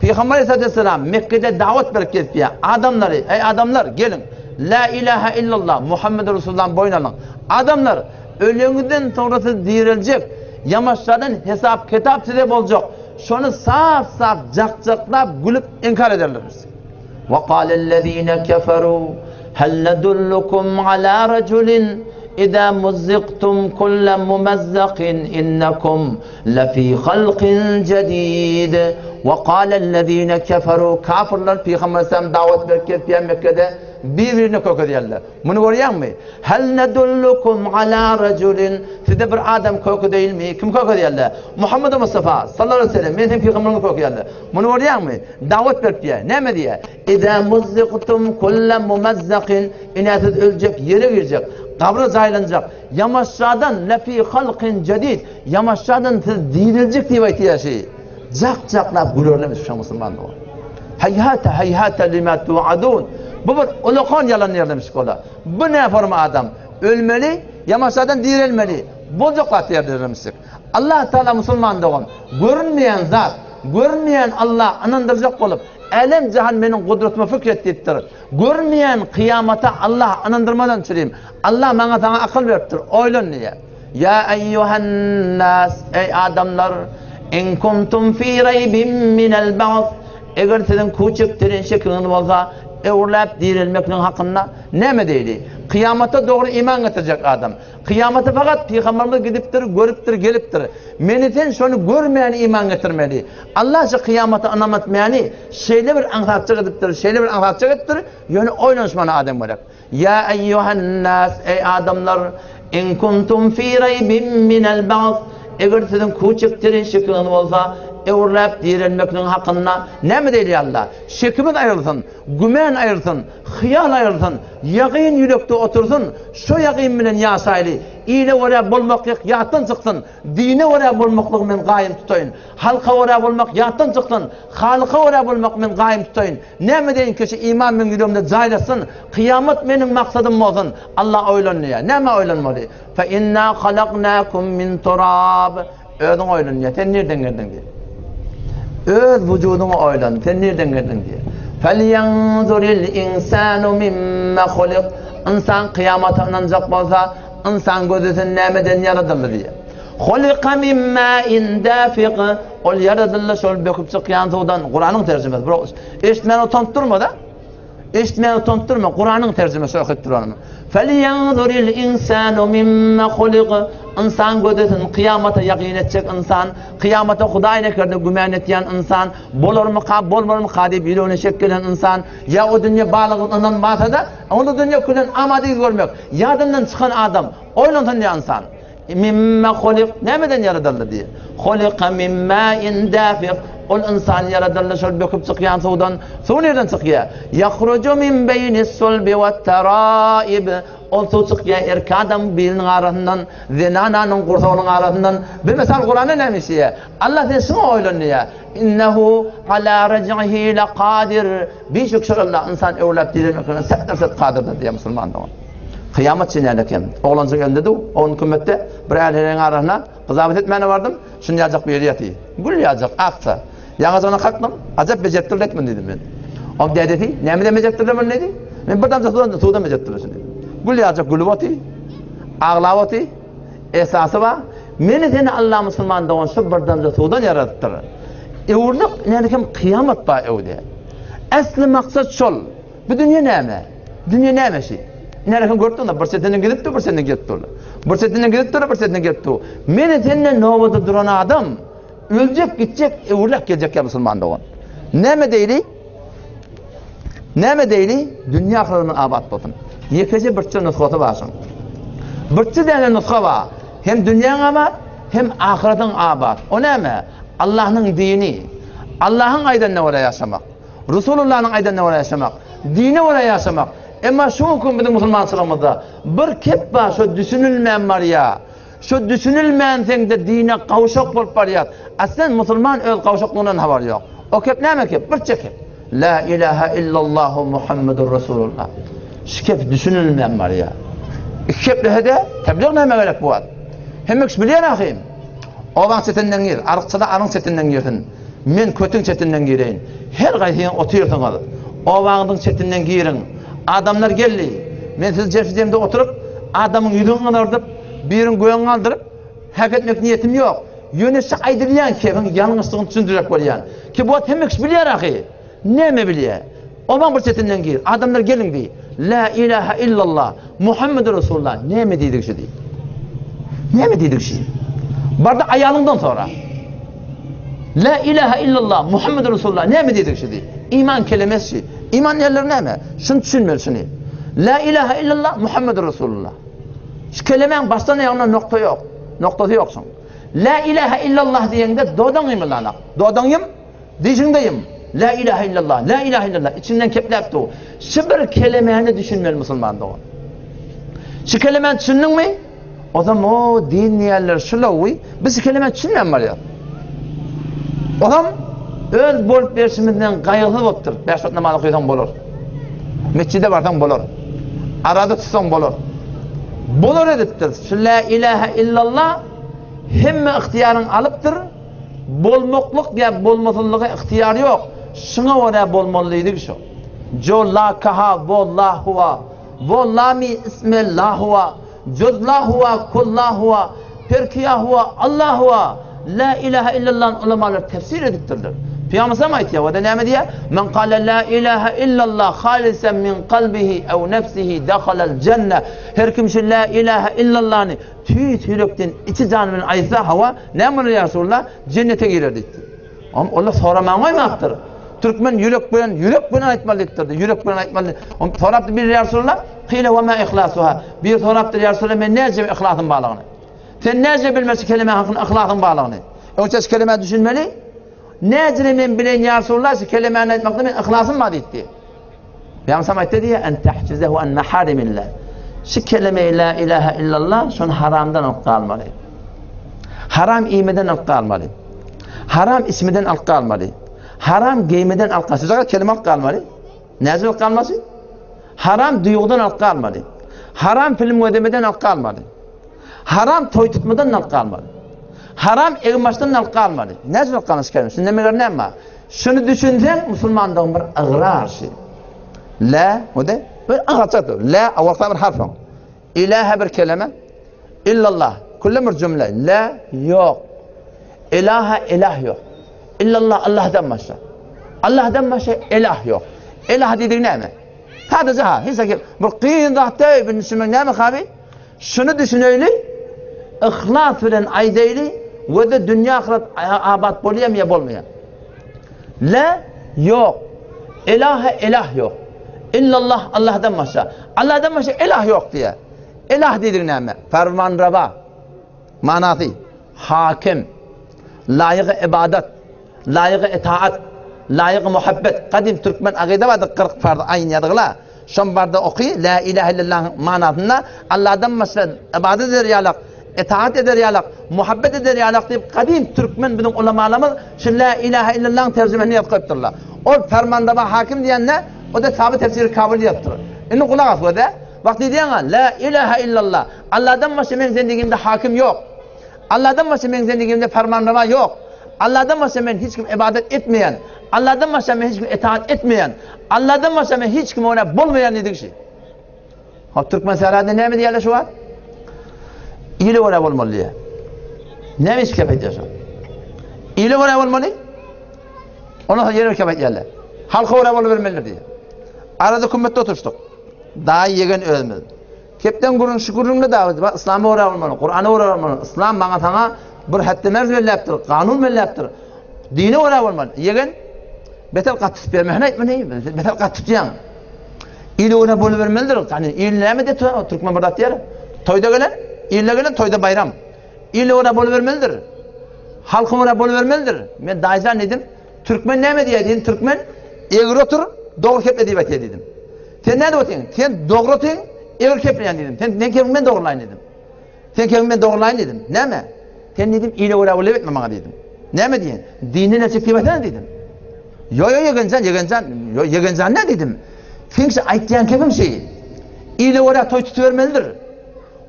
Pygamber aleyhisselam Mekgede dawat berip gezipýär. Adamlary, eý adamlar, geliň. La ilaha illallah Muhammed Resulullah boýun alyň. Adamlar, öleňizden soňra siz direljek. Ýamaşjadan hesap-kitap size boljak. Şony sap-sap jak-jaklap gülüp inkar ederler. Wekalellezine keferu hel nedullukum ala raculin iza muzziktum kulle mumazzakin innekum lefi halkin jedid. Wekalellezine keferu kafirler Pygamber aleyhisselam dawat berip gelip Mekke'de bir-birine kökezýärler. Muny görýäňmi? Hel nedullukum ala rajulin Size bir adam kökedeýinmi? Kim kökedýärler? Muhammed Mustafa sallallahu aleyhi ve sellem men seň pygamberiňi kökeýärler. Muny görýäňmi? Dawat berip diýýär. Näme diýýär? Iza muzziqtum kulla mumazzakin Ine siz öljek, ýere girjek, gabra jaýlanjak. Ýamaşjadan lefi halkin jedid. Ýamaşjadan siz diriljek diýip aýtýar şi. Jak-jaklap gülerler şu musulman dogan. Haýhata haýhata lima tuadun. Bu bir ulakan ýalan ýerlemiş gola. Bu ne forma adam? Ölmeli, ýamaşadan direlmeli. Boljak zat ýerlemişik. Allah Taala musulman dogan, görünmeýän zat, görünmeýän Allah ynandyrjak bolup, älem jahan meniň gudratyma fikr et diýipdir. Görünmeýän kyýamata Allah ynandyrmadan çürim. Allah maňa saňa akyl beripdir, oýlan diýýär. Ýa eýýuhen-nas, eý adamlar, in kuntum fi reýbin minel ba'th, eger siziň kuçekdiren şekiňiz bolsa, öwrüläp direlmekligiň hakynda näme diýdi? Kyýamata dogry iman getirjek adam. Kyýamata fakat pygamberimiz gidipdir, görüpdir, gelipdir. Meni sen şony görmän iman getirmeli. Allah şu kyýamata ynam etmäni şeýle bir aňsatjyk edipdir, şeýle bir aňsatjyk edipdir, ýöne oýlanyşmana adam gerek. Ýa eýýuhen-nas, eý adamlar, in kuntum fi reýbin minel ba'th, eger siziň kuçekdiren şekiňiz bolsa, öwrüläp direlmekligiň hakynda näme diýilýär Allah? Şekimiz aýrylsyn, gümän aýrylsyn, hyýal aýrylsyn, ýagyn ýürekde otursyn, şo ýagyn bilen ýaşaýly, ile görä bolmaklyk ýatdan çyksyn, dine görä bolmaklygy men gaýym tutaýyn. Halka görä bolmak ýatdan çyksyn, Halyka görä bolmak men gaýym tutaýyn. Näme deýin kişi iman meň ýüregimde jaýlasyn, kyýamat meniň maksadym bolsun. Allah oýlan diýýär. Nämä oýlanmaly? Fe inna halaknakum min turab. Özüň oýlan diýýär. Sen nirden geldiň diýýär. Öz wujudyňy oýlan. Sen nirden geldiň diýýär. Felýanzuril insanu mimma hulik. Ynsan kyýamata ynanjak bolsa, ynsan gözlesin nämeden ýaradyldy diýýär. Hulika min ma'in dafiq. Ol ýaradyldy şol böküp çykýan suwdan. Kuranyň terjimesi. Bir eşitmän utanyp durma-da. Eşitmän utanyp durma. Kuranyň terjimesi okyp duranymy. Felýanzuril insanu mimma hulik. Ynsan gözlesin kyýamata ýakyn etjek ynsan, kyýamata Hudaý nekerde gümän etýän ynsan, bolarmyka, bolmarmyka diýip ýüregine şek gelen ynsan, ýa o dünýe barlygyna ynanmasa-da, onda dünýe külen amadyz görmek, ýadyndan çykan adam, oýlansyn diýýär ynsan. Mimma hulik, nämeden ýaradyldy diýýär. Hulika min ma'in dafiq, ol ynsan ýaradyldy şol böküp çykýan suwdan. Suw nirden çykýar? Ýahruju min beýnis sulbi wat taraib, ol suw çykýar erkek adam biliniň arasyndan, zenananyň gursagynyň arasyndan. Bir mysal Kuranda näme diýýär? Allah sen şuňa oýlan diýýär. Innehu ala rej'ihi laqadir. Bişek şol Allah ynsan öwlap direlmekine sähel kadyrdyr diýýär musulman dogan. Kyýamat çenäli eken. Oglanjyk elinde duw, on kümmetde bir älheleň arasyna gyzabat etmäne bardym. Şuny ýaljak bir ýeri ýaty. Gül ýaljak, akja. Ýaňajygyna kakdym. Ajap bejeripdirler etmini diýdim men. Oň dädesi, nämeden bejeripdirler muny diýdi. Men bir damja suwdan, suwdan bejeripdirler şuny. Gül ýaljak gülüp oty, aglap oty. Esasy bar. Meni seni Allah musulman dogan şu bir damja suwdan ýaradypdyr. Öwrülip, nädekem kyýamat bar öwde. Äsli maksat şol. Bu dünýe näme? Dünýe näme şi? Nädekem görüp durlar, bir çetinden gidip dur, bir çetinden gelip durlar. Bir çetinden gidip dur, bir çetinden gelip dur. Meni senden nobada duran adam öljek, gitjek, öwrülip geljek ýa musulman dogan. Näme diýdi? Näme diýdi? Dünýe ahyretimiz abat bolsun. Ýekeje birçe nusgasy bar şoň. Birçe däne nusga bar. Hem dünýäň abat, hem ahyretiň abat. O näme? Allahnyň dini. Allahyň aýdanyna görä ýaşamak. Resulullanyň aýdanyna görä ýaşamak. Dine görä ýaşamak. Emma şu günki biziň musulmançylygymyzda bir kep bar, şo düşünilmän barýar. Şo düşünilmänseňde dine gawşak bolup barýar. Aslen musulman öz gawşaklygyndan habary ýok. O kep näme kep? Birçe kep. La ilaha illallahu Muhammedur Resulullah. Şu kep düşünilmän barýar. Iki keplese-de teblig näme gerek bu wagt? Hemme kişi bilýär ahym. Obaň çetinden gir, arykçyda aryň çetinden girsin. Men kötüň çetinden gireýin. Her gaýsyňyz otyrsyňyz. Obaňyzyň çetinden giriň. Adamlar geldi. Men siz jefjemde oturyp, adamyň ýüzüni gyzardyp, biriň gögüni galdyryp, hak etmek niýetim ýok. Ýöne şu aýdylýan kebiň ýalňyşdygyny düşündirjek bolýan. Ki bu wagt hemme kişi bilýär ahy. Näme bilýär? Obaň bir çetinden gir. Adamlar geliň diý. La ilaha illallah Muhammedur Resulullah. Näme diýdik şu diý. Näme diýdik şu? Barda aýalyňdan sora. La ilaha illallah Muhammedur Resulullah. Näme diýdik şu diý. Iman kelimesi şu. Iman diýenler näme? Şuny düşünmeli şuny. La ilaha illallah Muhammedur Resulullah. Şu kelemäň başdan aýagyna nokta ýok. Noktasy ýok şuň. La ilaha illallah diýeňde dodaň ýymylanak. Dodaň ýym Dişiňdeýim. La ilaha illallah, la ilaha illallah. Içinden kepläp dur. Şu bir kelemäni düşünmeli musulman dogan. Şu kelemäni düşündiňmi? O zaman o din diýerler şu lawy. Biz şu kelemäni düşünmän barýar. O zaman öz bolup berşimizden gaýgysyz bolupdyr. Bäş wagt namaz okaýsaň bolar. Mesjide barsaň bolar. Arada tutsaň bolar. Bolar edipdir. Şu la ilaha illallah hemme ygtyýaryň alypdyr. Bolmaklyk ýa bolmasynlyga ygtyýar ýok. Şuňa görä bolmaly diýdigi şo. Jo la kaha wo la huwa, wo la mi isme la huwa, juz la huwa kul la huwa, per kiýa huwa Allah huwa, la ilaha illallany ulamalar tefsir edipdirler. Pygamberimiz aýtýar, o-da näme diýýär? Men kale la ilaha illallah halisan min kalbihi ew nefsihi dahalal jenne. Her kim şu la ilaha illallany Tüýs ýürekden, içi jany bilen aýtsa, hawa, näme bolar ýa Resulallah? Jennete girer diýipdir. Oňa olar soraman goýmapdyr. Türkmen ýürek bilen, ýürek bilen aýtmaly diýipdir. Ýürek bilen aýtmaly. Oňa sorapdyr biri ýa Resulallah, Kyle we ma ihlasuha. Biri sorapdyr ýa Resulallah, men näce yhlasym barlygyny. Sen näce bilmeli şu kelime hakynda yhlasyň barlygyny? Öňçe şu kelimä düşünmeli. Näce men bileýin ýa Resulallah, şu kelemäni aýtmakda men yhlasym bar diýipdi. Pygamberimiz aýtdy diýýär, En tahjizehu an maharimillah. Şu kelime la ilaha illallah şony haramdan alyp galmaly. Haram iýmeden alyp galmaly. Haram içmeden alyp galmaly. Haram geýmeden alyp galmaly. Şu kelime alyp galmaly. Näce alyp galmasy? Haram duýgudan alyp galmaly. Haram film gözlemeden alyp galmaly. Haram toý tutmadan alyp galmaly. Haram egin-başdan alyp galmaly. Näce alyp galmasy kelime? Şunda meger näme bar? Şuny düşünseň musulmandygyň bir ygrar şi. La, o de bir agaçadyr. La awalka bir harf oň. Ilaha bir kelime. Illallah. Külle bir cümle. La ýok. Ilaha ilah ýok. Illallah Allahdan başga. Allahdan başga ilah ýok. Ilah diýdigi näme? Sadece ha, hiç zat bir kyn zat däl, bir düşünmek näme habi? Şuny düşüneýli, yhlas bilen aýdaýly we-de dünýe ahyret abat bolýarmy ýa bolmaýar. La, ýok. Ilahe, ilah ýok. Illallah, Allahdan başga. Allahdan başga ilah ýok diýýär. Ilah diýdigi näme? Fermanreva. Manasy, hakim, laýygy ybadat, laýygy itaat, laýygy muhabbet. Gadym türkmen agyda bardy 40 farz aýyn ýazgyla. Şon barda oky, Lä ilähe illallahyň manasynda Allahdan başga ybadat eder ýalak, itaat eder ýalak, muhabbet eder ýalak diýip gadym türkmen biziň ulamalarymyz şu Lä ilähe illallahyň terjimesini ýazyp goýupdyrlar. Ol fermanreva hakim diýende, o-da saby tefsiri Kabyl ýazypdyr. Indi gulak as göze. Wagt diýýäň-ä, Lä ilähe illallah, Allahdan başga meň zendigimde hakim ýok. Allahdan başga meň zendigimde fermanreva ýok. Allahdan başga men hiç kim ybadat etmeýän. Allahdan başga men hiç kim itaat etmeýän. Allahdan başga men hiç kime görä bolmaýan diýdigi şi. Hop türkmen sährada näme diýýärler şu wagt? Ile görä bolmaly diýýär. Näme iş kep edýär şu? Ile görä bolmaly? Ondan soň ýene bir kep aýtýarlar. Halka görä bolubermelidir diýýär. Arada kümmetde oturyşdyk. Daýy ýegen özümiz. Kepden gürrüň şu gürrüňde dagy bar, yslama görä bolmaly, Kurana görä bolmaly. Yslam maňa saňa bir hetdi-merz belläpdir, kanun belläpdir. Dine görä bolmaly. Ýegen beter gaty tutup bermesene aýtma neý, beter gaty tutýaň. Ile görä bolubermelidir. Gany il näme diýip türkmen bir zat diýer. Toýda gelen, ilde gelen toýda baýram. Ile görä bolubermelidir. Halka görä bolubermelidir. Men daýyjan diýdim. Türkmen näme diýýär diýdim. Türkmen egri otur, dogry keple diýip aýtýar diýdim. Sen nädip otyň? Sen dogry otyň, egri kepleýän diýdim. Sen men kebimi men dogrulaýyn diýdim. Sen kebimi men dogrulaýyn diýdim. Näme? Sen diýdim, ile görä gürlep etme maňa diýdim. Näme diýen? Dinden el çek diýip aýtsana diýdim. Ýo ýo ýegenjan, ýegenjan, ýo ýegenjan näme diýdim. Seň şu aýtýan kebiň şeý. Ile görä toý tutubermelidir.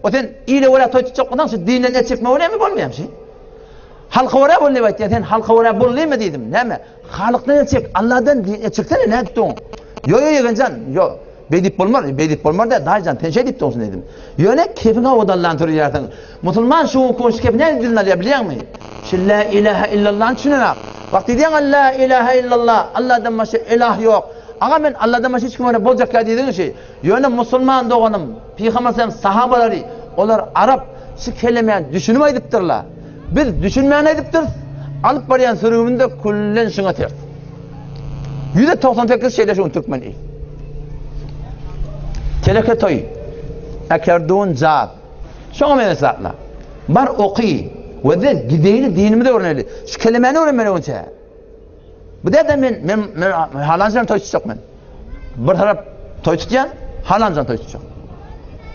O sen ile görä toý tutjak bolsaň şu dinden el çekme näme bolmaýam şeý. Halka görä bol diýip aýtýan, sen halka görä bol diýme diýdim. Näme? Halykdan el çek, Allahdan el çeksene, nädip duň? Ýo, ýo, ýegenjan, ýo. Beý diýip bolmar, beý diýip bolmar dä, daýyjan, sen şeý diýip duňsun diýdim. Ýöne kefiňe owadanlan sürýärsiň. Musulman şu günki gün şu kepi nädip diline alýar bilýäňmi? Şu la ilaha illallany düşünenak. Wagt diýýäň la ilaha illallah, Allahdan başga ilah ýok. Aga men Allahdan başga hiç kime görä boljakýa diýdigiň şi. Ýöne musulman doganym, Pygamber sallam sahabalary, olar arap, şu kelemäni düşünip aýdypdyrlar. Biz düşünmän aýdypdyrys, alyp barýan sürgüminde küllen şuňa ters. 198 şeýle şu gün türkmen il. Teleke toý, akardun jaz. Şoňa meňzeş zatlar. Bar oky we de gideýli dinimizi öwreneli. Şu kelemäni öwrenmeli öňçe. Bu derde men men men halanjan toý tutjak men. Bir tarap toý tutýan, halanjan toý tutjak.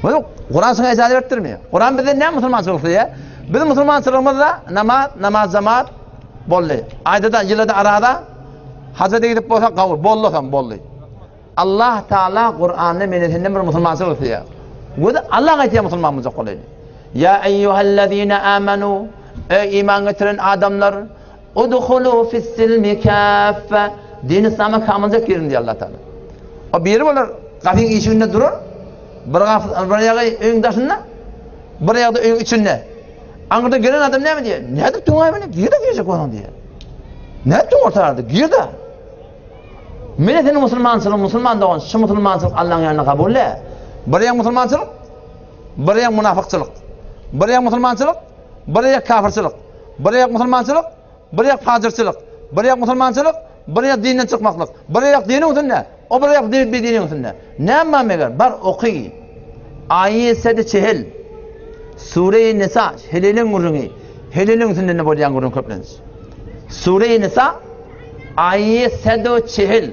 Bu Kur'an sana icazet beripdirmi? Kur'an bizden näme musulmançylyk isleýär? Biz musulmançylygymyzda namaz, namaz jemaat boldy. Aýda-da, ýyla-da arada haja gidip bolsa gawy, boldy soň boldy. Allah Taala Kur'anda meni senden bir musulmançylyk isleýär. Gözi Allah aýtýar musulman boljak bolaýyn. Ya eyyuhellezine amanu Ey iman getiren adamlar Udhulu fis-silmi kaffe. Din İslama kamyljak girin diýýär Allah Taala. O biri bolar gapyň işiginde durar. Bir gap bir aýagy öýüň daşynda, bir aýagy da öýüň içinde. Aňyrda gelen adam näme diýýär? Nädip doňaý meni? Gir-de girjek bolsaň diýýär. Nädip doň ortalarda? Gir-de. Mene seniň musulmançylygyň musulman dogan, şu musulmançylyk Allaň ýanynda kabul däl. Bir aýak musulmançylyk, bir aýak munafykçylyk. Bir aýak musulmançylyk, Bir aýak kafirçilik, bir aýak musulmançylyk, bir aýak pajyrçylyk, bir aýak musulmançylyk, bir aýak dinden çykmaklyk, bir aýak diniň üstünde, o bir aýak din bidiniň üstünde. Näme bar meger? Bar oky. Aýy sedi çehel. Sure-i Nisa, heleliň gürrüňi. Heleliň üstünde ne bolýan gürrüň köplenç. Sure-i Nisa, aýy sedi çehel.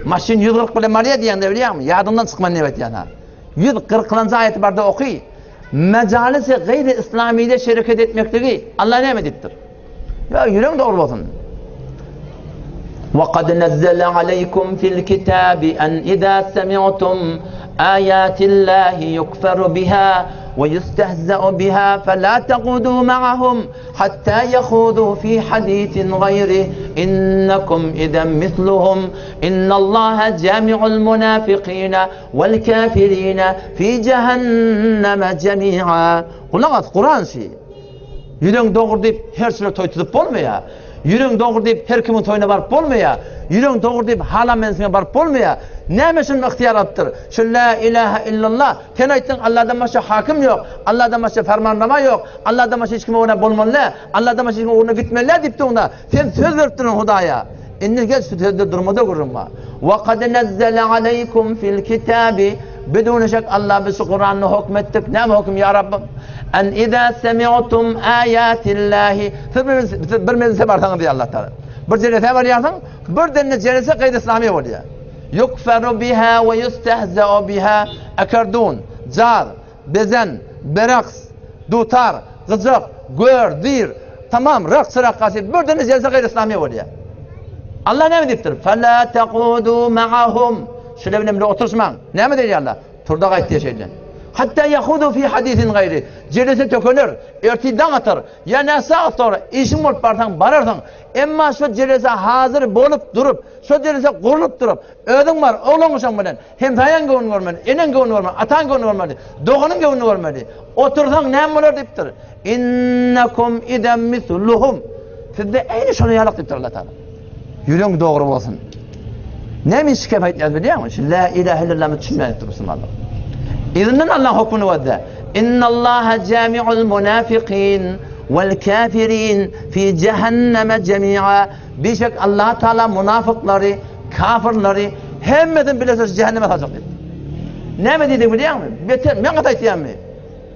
Maşyn 140 bilen barýar diýende bilýäňmi? Ýadyňdan çykman näme aýtýan ha. 140-njy aýaty barda oky. Mejalisi gaýry islamide şereket etmekligi Allah näme diýipdir? Ýa ýüregiň dogry bolsun. Wa kad nazzala aleykum fil kitabi an iza sami'tum ayatillahi yukfaru biha we yustehza'u biha fela taqudu ma'ahum hatta yahudu fi hadisin gayri innakum idan misluhum innallaha jami'ul munafiqina Wal kafirina fi jahannama jami'a. Gulak as, Kuran şi. Ýüregiň dogry diýip her şile toý tutup bolmaýar. Ýüregiň dogry diýip her kimiň toýuna baryp bolmaýar. Ýüregiň dogry diýip halam mensine baryp bolmaýar. Näme şunda ygtyýar alypdyr? Şu la ilaha illallah. Sen aýtdyň Allahdan başga hakim ýok. Allahdan başga fermanrama ýok. Allahdan başga hiç kime ugruna bolmaly däl. Allahdan başga hiç kime ugruna gitmeli däl diýip durňda. Sen söz beripdirin Hudaýa. Indi gel şu sözde durmada gürrüň bar. Wa kad nazzala aleykum fil kitabi Bidun şek Allah biz şu Kur'an'da hukm etdik. Näme hukm ya Rabbim? En iza semi'tum ayatillahi Siz bir, bir mejlise barsaňyz diýär Allah Taala. Bir jelese barýarsyň, bir denne jelese gaýry islami bolýar. Yukfaru biha we yustehza'u biha akardun, jar, Bezen, beraks, dutar, gyjak, gör, dir, tamam, raks, rakkasy, birden jelse gaýry islamiýa bolýar. Allah näme diýipdir? Fela taqudu ma'ahum. Şular bilen bile oturyşmaň. Näme diýýär Allah? Turda gaýt diýýär şeýle. Hatta yahudu fi hadisin gaýry. Jelese tökeler, ertir daň atar. Ýa näse sagat sonra işiň bolup barsaň bararsyň. Emma şu jelese hazir bolup durup, şu jelese gurlup durup, Özüň bar, oglan uşaň bilen. Hemsaýaň göwnüni görmeli, eneň göwnüni görmeli, ataň göwnüni görmeli, doganyň göwnüni görmeli. Otursaň näme bolar diýipdir. Innekum izen misluhum. Sizde eýni şonuň ýalak diýipdir Allah Taala. Ýüregiň dogry bolsun. Näme üçin kep aýtýarys bilýäňmi? Şu la ilahe illallahmy düşünmän etdi musulmanlar. Yzyndan Allah hökmüni gözle. Innallaha jami'ul munafiqin wal kafirin fi jahannama jami'a. Bişek Allah Taala munafyklary, kafirleri hemmesini bile şu cehenneme salacak diýdi. Näme diýdi bilýäňmi? Beter men gaty aýtýanmy?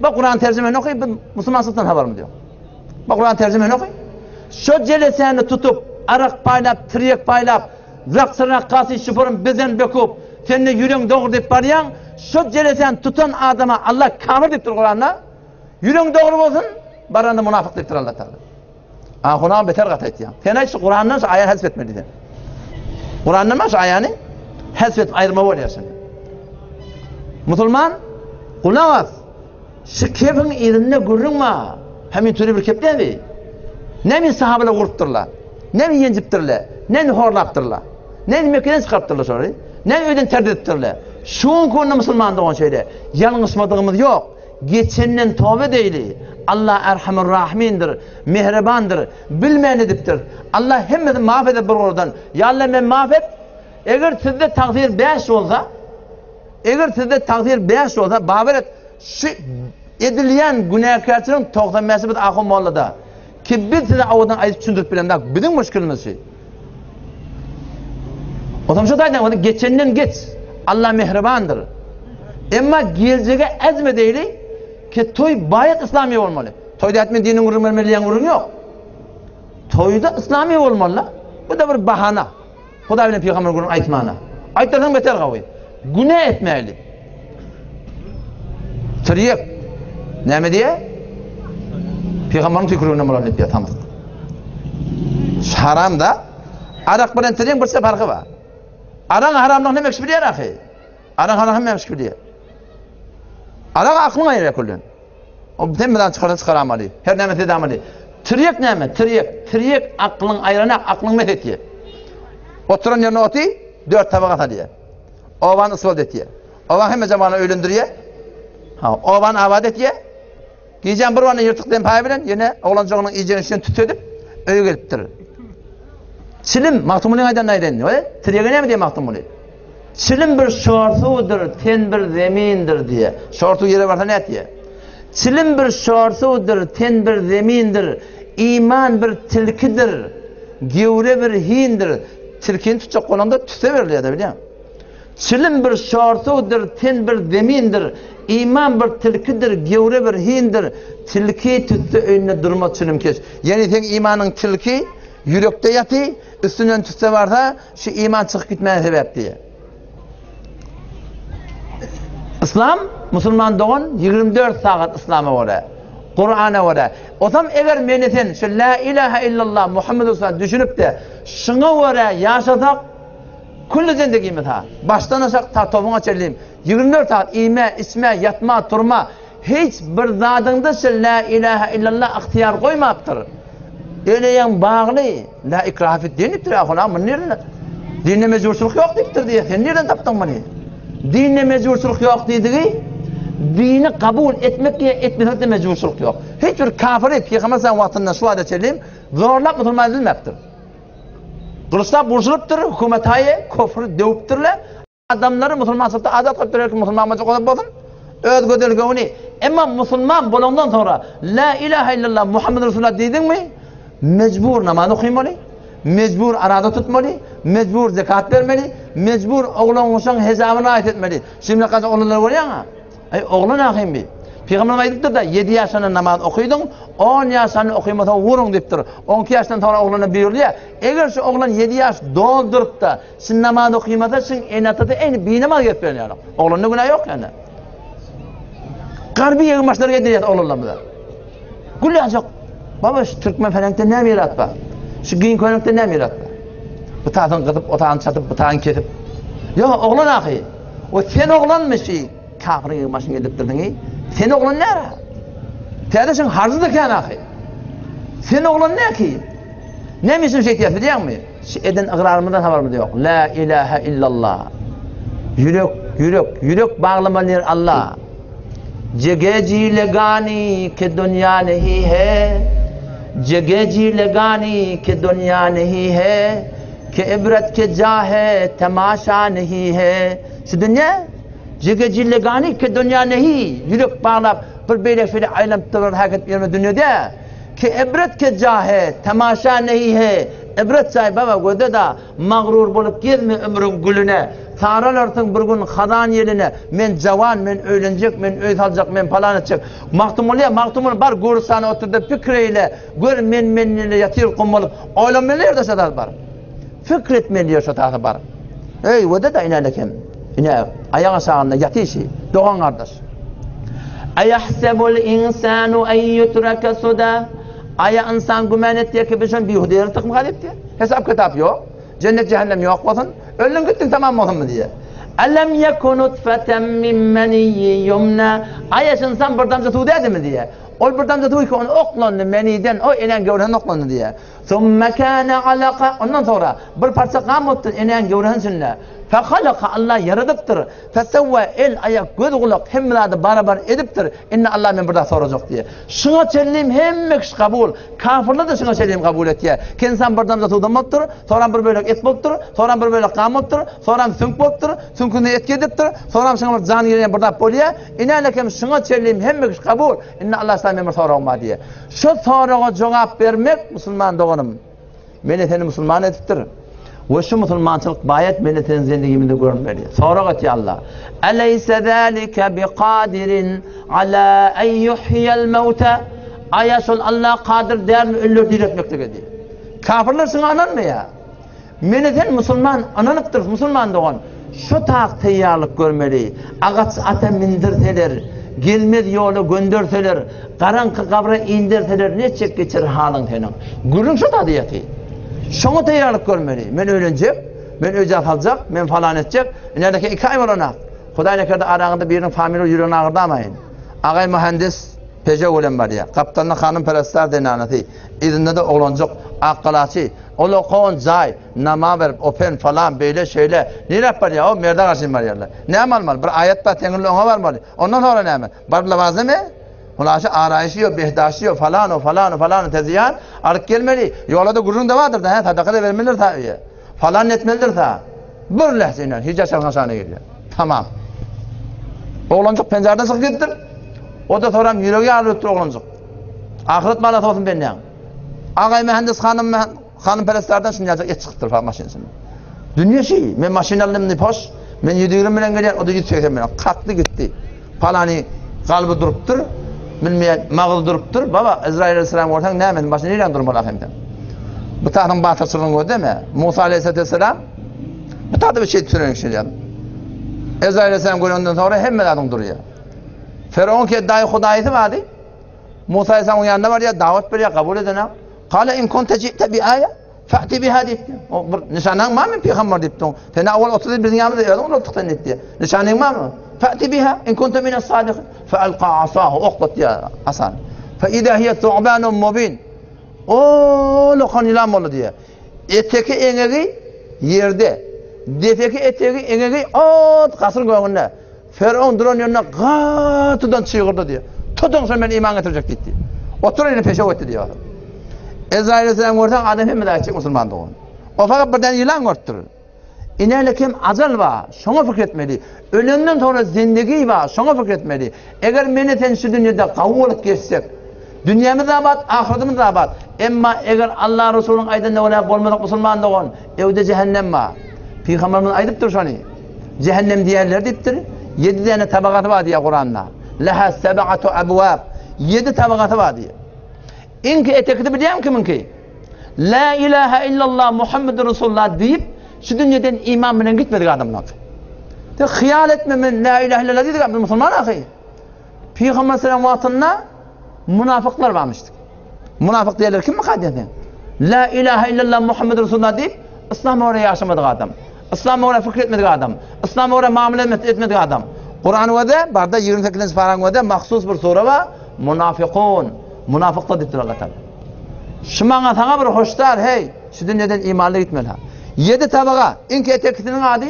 Bak Kur'an terjimeni okaý, biz musulmançylykdan habarymyz ýok. Bak Kur'an terjimeni okaý. Şo jelesäni tutup, arak paýlap, tirýek paýlap, raks rakkasy şufurum bezen bekup, sen-de ýüregiň dogry diýip barýaň, şo jelesäni tutan adama Allah kafir diýipdir Kur'anda. Ýüregiň dogry bolsun, baranda munafyk diýipdir Allah Taala. Ahunam beter gaty aýtýaň. Sen aýt şu Kurandan şu aýany hasp etmeli sen. Kurandan şu aýany hasp etip aýyrma bolýar şuny. Musulman gulak as. Şu kefiň yzynda gürrüň bar. Hemin türi bir kep dämi? Näme sahabalar gurupdyrlar? Näme ýenjipdirler? Näme horlapdyrlar? Näme Mekgeden çykarypdyrlar şolary? Näme öýden terk edipdirler? Şu günki günde musulman dogan şeýle. Ýalňyşmadygymyz ýok. Geçenden toba edeýli. Allah Erhamur Rahimindir, Mähribandyr. Bilmän edipdir. Allah hemmesini maaf eder bir goldan. Ýa Allah men maaf et. Eger sizde tagsyr 5 bolsa, eger sizde tagsyr 5 bolsa, babar et. Şu edilýän günäkärçiligiň 95-i biz ahun mollada. Ki biz size awadan aýdyp düşündirip bilemzok. Biziň müşkilimiz şu. Otam şu taýdan bolsa geçenden geç. Allah mähribandyr. Emma geljege azm edeýli ki toý baýat islamiý bolmaly. Toýda etme diniň gürrüň bermeli diýen gürrüň ýok. Toýda islamiý bolmaly. Bu da bir bahana. Hudaý bilen pygamber gürrüň aýtmana. Aýtdyrsaň beter gawy. Günä etmäýli. Tirýek. Näme diýe? Pygamberiň tüýküliginden bolan diýip ýatamyz. Haram da. Arak bilen tirýegiň bir farky bar. Araň haramlygyny hemme kişi bilýär ahy. Araň haram hemme kişi bilýär. Arak aklyň aýyrýar küllen. O sen bilen çykarsa çykaramaly. Her näme sedamaly. Tirýek näme? Tirýek. Tirýek aklyň aýranak, aklyň mes etýär. Oturan ýerine oty, dört tabaga salýar. Obany yswat etýär. Obaň hemme jamalyny öýlendirýär. Ha, obany abat etýär. Gijäň bir wagtynda ýyrtyk dempaý bilen ýene oglanjygynyň iýjegini içjegini tütedip, öýe gelipdir. Çilim, Magtymgulyň aýdanyny aýdaýyn. We, tirýege näme diýýär Magtymguly? Çilim bir şor suwdur, ten bir zemindir diýýär. Şor suw ýere barsa nätýär? Çilim bir şor suwdur, ten bir zemindir, iman bir tilkidir, gewre bir hindir. Tilkini tutjak bolanda tüsse berilýär-de bilýäň. Çilim bir şor suwdur, ten bir zemindir, iman bir tilkidir, gewre bir hindir. Tilki tüsse öýünde durmaz çilimkeş. Ýagny seň imanyň tilki ýürekde ýaty, üstünden tüsse barsa, şu iman çykyp gitmäge sebäp diýýär. Yslam, musulman dogan 24 sagat yslama görä, Kurana görä. Osam eger meni sen şu la ilaha illallah Muhammed Resulullah düşünip-de şuňa görä ýaşasak, külli zendigimiz ha. Başdan aşak ta topuňa çenli 24 sagat iýme, içme, ýatma, turma, Hiç bir zadyňda şu Lä ilähe illallah ygtyýar goýmapdyr. Öleýäň bagly, Lä ikraha fid din diýipdir, ahun-a, muny nirden Dinde mejburçylyk ýok diýipdir diýýär. Sen nirden tapdyň muny? Dinde mejburçylyk ýok diýdigi, dini kabul etmek ýa etmezlikde mejburçylyk ýok. Hiç bir kafiri Pygamber sallam wagtyndan şu wagta çenli zorlap musulman edilmepdir. Gylyçlap urşulypdyr, hökümet haýy, kofry döwüpdirler. Adamlary musulmançylykda azat gylypdyr, her kim musulman boljak bolsa bolsun, öz gözel göwni. Emma musulman bolandan soňra La ilaha illallah Muhammed Resulullah diýdiňmi, mejbur namaz okymaly, mejbur araza tutmaly, mejbur zekat bermeli, mejbur oglan-uşagyň hejabyna riaýat etmeli. Şimdi gaça oglanlar görýäň-ä? Aý, oglan ahym bi. Pygamberimiz aýdypdyr-da, 7 ýaşynda namaz okydyň, 10 ýaşynda okymasa wuruň diýipdir. 12 ýaşdan soňra oglana buýrulýar. Eger şu oglan 7 ýaş dolduryp-da, Şin namaz okymasa şin ene-atasy eýni binamaz gezip ýören ýaly. Oglanda günä ýok ýöne. Garby ýegin başlary gedirýär oglanlarymyza. Gül ýaljak. Baba şu türkmen pereňkden näme miras bar? Şu giň köýnekden näme miras bar? Bu tasyny gysyp, o tasyny çatyp, bu tasyny kesip. Ýok, oglan ahy. O sen oglanmy şu kafiriň ýegin başyny gediripdirdiň? Sen oglan näre? Täze şiň harzy-da kän ahy. Sen oglan näki? Näme üçin şeýtýäs bilýäňmi? Şu eden ygrarymyzdan habarymyz ýok. La ilaha illallah. Ýürek, ýürek, ýürek baglamaly ýer Allah. Jege ji legani ke dunýa nehi he. Jege ji legani ke dunýa nehi he. Ke ibret ke ja he, temaşa nehi he. Şu dünýä jige jillegani ke dünýä nehi, ýürek baglap bir beýle şeýle aýlanyp duran hereket ýörme dünýede. Ke ibret ke ja he, temaşa nehi he. Ibret jaý baba gözde da, magrur bolup gezme ömrüň gülüne. Saralarsyň bir gün hazan ýeline. Men jawan, men öýlenjek, men öý saljak, men palan etjek. Magtymguly, Magtymguly bar görüstana otur-da pikir eýle. Gör men-menlile ýatyr gum bolup. Oýlanmaly ýerde şo zat bar. Pikir etmeli ýer şo zat bar. Eý, wede-de inälekem. Ine, aýak aşagynda ýatyşy, dogan gardaş. Aýahsebul insanu en ýutraka suda. Aýa ynsan güman etýär ki, biz şony bihuda ýere tykmyka diýipdir. Hesap-kitap ýok. Jennet jähennem ýok bolsun. Öldüň gitdiň tamam bolsunmy diýýär. Alam ýeku nutfeten min meniyyin ýumna. Aýa şu ynsan bir damja suw däldimi diýýär. Ol bir damja suw ki ony oklandy meniden, o enäň göwresinde oklandy diýýär. Summa kana alaka, ondan soňra bir parça gan bolupdyr enäň göwresiniň içinde. Fehalaka, Allah ýaradypdyr. Fesewwa, el, aýak, göz, gulak hemme zady barabar edipdir. Indi Allah men bir zat sorajak diýýär. Şuňa çenlim hemme kişi kabul. Kafyrlar-da şuňa çenlim kabul etýär. Ki ynsan bir damja suwdan bolupdyr, soňram bir bölek et bolupdyr, soňram bir bölek gan bolupdyr, soňram süňk bolupdyr, süňkünden et gedipdir, soňram şuňa bir jan girýän bir zat bolýar. Inälekem şuňa çenlim hemme kişi kabul. Indi Allah saňa men bir soragym bar diýýär. Şu soraga jogap bermek musulman doganym. Meni seni musulman edipdir. We şu musulmançylyk baýat meni seniň zendigimizde görünmeli. Sorag etýär Allah. Eleýse zalike biqadirin ala en yuhyiyel mewte. Aýa şol Allah kadyr dälmi ölüleri diriltmeklige diýýär. Kafirler şuňa ynanmaýar. Meni sen musulman ynanypdyrys musulman dogan. Şu tak taýýarlyk görmeli. Agaç ata mindirseler, gelmez ýola gönderseler, garaňky gabra inderseler neçek geçer halyň seniň. Gürrüň şu tada ýaty. Şoňa taýýarlyk görmeli. Men öýlenjek, men öýjä saljak, men falan etjek. Inerdeki iki aý bolanak. Hudaý nekerde araňyzda biriniň familiýa ýüregini agyrdamaýyn. Agaý muhendis Peje bilen barýar. Gapdalynda hanym perestar zenanasy, yzynda-da oglanjyk, akgalaçy. Ol okawan jaý, nama berip, open, falan, beýle, şeýle. Niräp barýar? O, merde garşyn barýarlar. Näme almaly? Bir aýat bar, teňňirli oňa barmaly. Ondan soňra näme? Baryp lawazym-e? Hulaşy araýşy ýok, behdaşy ýok, falan-o, falan-o, falan-o teziýan alyp gelmeli. Ýola-da gürrüň-de bardyr-da, hä, sadaka-da bermelidir ta öýe. Falan etmelidir ta. Bir lähze inen, hiç açarsyň aşagyna gelýär. Tamam. Oglanjyk penjardan çykyp gidipdir. O-da soram ýüregi ýarylypdyr oglanjyk. Ahyret balasy bolsun bendäň. Agaý mühendis hanym hanym perestardan şuny ýaljak et çykypdyr fa maşyn içinde. Dünýe şi, men maşyn aldym diýip hoş, men 120 bilen gelýän, o da 180 bilen. Kakdy gitdi. Palany kalby durupdyr, bilmeýän magyz durupdyr. Baba, Ezrail aleyhisselam görseň näme, başyny nirän durmaly ahim sen? Bu tahtyň batyrçylygyny gördümi? Musa aleyhisselam bu tahta bir şey düşünen kişi diýär. Ezrail aleyhisselam görenden soňra hemme zadyň durýar. Firavun ki daýy hudaýysy bardy. Musa aleyhisselamyň ýanyna barýar, dawat berýär, kabul edenak. Kale in kunte ji'te bi aýa, fa'ti biha diýipdi. O bir nyşanaň barmy pygamber diýipdi. Sen awal 30 ýyl biziň ýanymyzda özüň ulaltdyk sen diýipdi. Nyşanyň barmy? Fa'ti biha in kunte mines sadikin. Fe alqa asahu oklatýar asan. Fe ida hiye thu'banun mubin. O lokan ýylan boldy diýýär. Eteki eňegi ýerde, depeki etegi eňegi ot gasyr gögünde. Ferowun duran ýerinde gatydan çygyrdy diýýär. Tutuň şony men iman getirjek diýdi. Oturan ýerinde peşew etdi diýýär. Ezraýyl aleyhisselam görseň adam hemme zat etjek musulman dogan. O fakat birden ýylan görüpdir. Inäle kem ajal bar, şoňa pikir etmeli. Ölenden soňra zindigi bar, şoňa pikir etmeli. Eger meni sen şu dünýede gawy bolup geçsek, dünýämiz abat, ahyretimiz abat. Emma eger Allah Resulyň aýdanyna görä bolmasak musulman dogan, öwde jähennem bar. Pygamberimiz aýdypdyr şony. Jähennem diýerler diýipdir. Ýedi däne tabagasy bar diýýär Kuranda. Leha seb'atu abwab. Ýedi tabagasy bar diýýär. Iňki etekisi bilýäňmi kimiňki? La ilaha illallah Muhammedur Resulullah diýip, şu dünýeden iman bilen gitmedik adamlar. Sen hyýal etme men la ilaha illallah diýdik, biz musulman ahy. Pygamber sallam wagtynda munafyklar barmyşdy. Munafyk diýerler kimmi diýen sen? La ilaha illallah Muhammed Resulullah diýip, Yslama görä ýaşamadyk adam. Yslama görä fikir etmedik adam. Yslama görä mamla etmedik adam. Kur'an göze, barda 28-nji paraň göze mahsus bir sure bar. Munafykun. Munafyklar diýipdir Allah Taala. Şu maňa saňa bir hoşdar, hey, şu dünýeden imanly gitmeli. Ýedi tabaga, iňki etekisiniň ady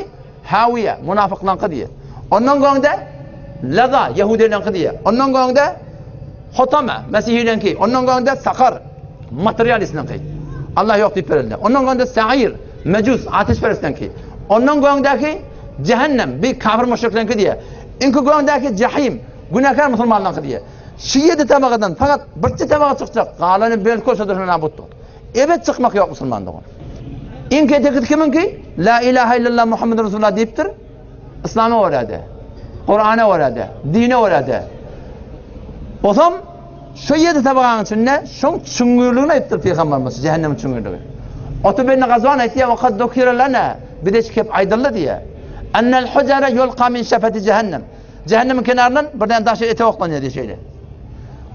Hawiýe, munafyklaňky diýýär. Ondan goňda Laza, ýehudileňki diýýär. Ondan goňda Hotama, mesihileňki. Ondan goňda Sakar, materialistleňki. Allah ýok diýip berildi. Ondan goňda Sair, Mejus, ateşperestleňki. Ondan göňdäki Jähennem, bi kafir müşrikleňki diýýär. Iňki göňdäki Jahim, günäkär musulmanlaňky diýýär. Şu ýedi tabakadan fakat birçe tabaka çykjak, galany belki bolsa durşuna nabutdyr. Ebet çykmak ýok musulman dogan. Iňki etekisi kimiňki? La ilaha illallah Muhammed Resulullah diýipdir. Islama görä-de, Kurana görä-de, dine görä-de. Osam şu ýedi tabagaň içinde şoň çuňňurlygyny aýtdyr Pygamberimiz, jähennemiň çuňňurlygy. Utbe ibn Gazwan aýtýar, "Wa kad zukira lana" Bize şu kep aýdyldy diýýär. Ennel hujara yulqa min şafati cehennem. Cehennemiň kenaryndan birden daşy ete oklanýar diýýär şeýle.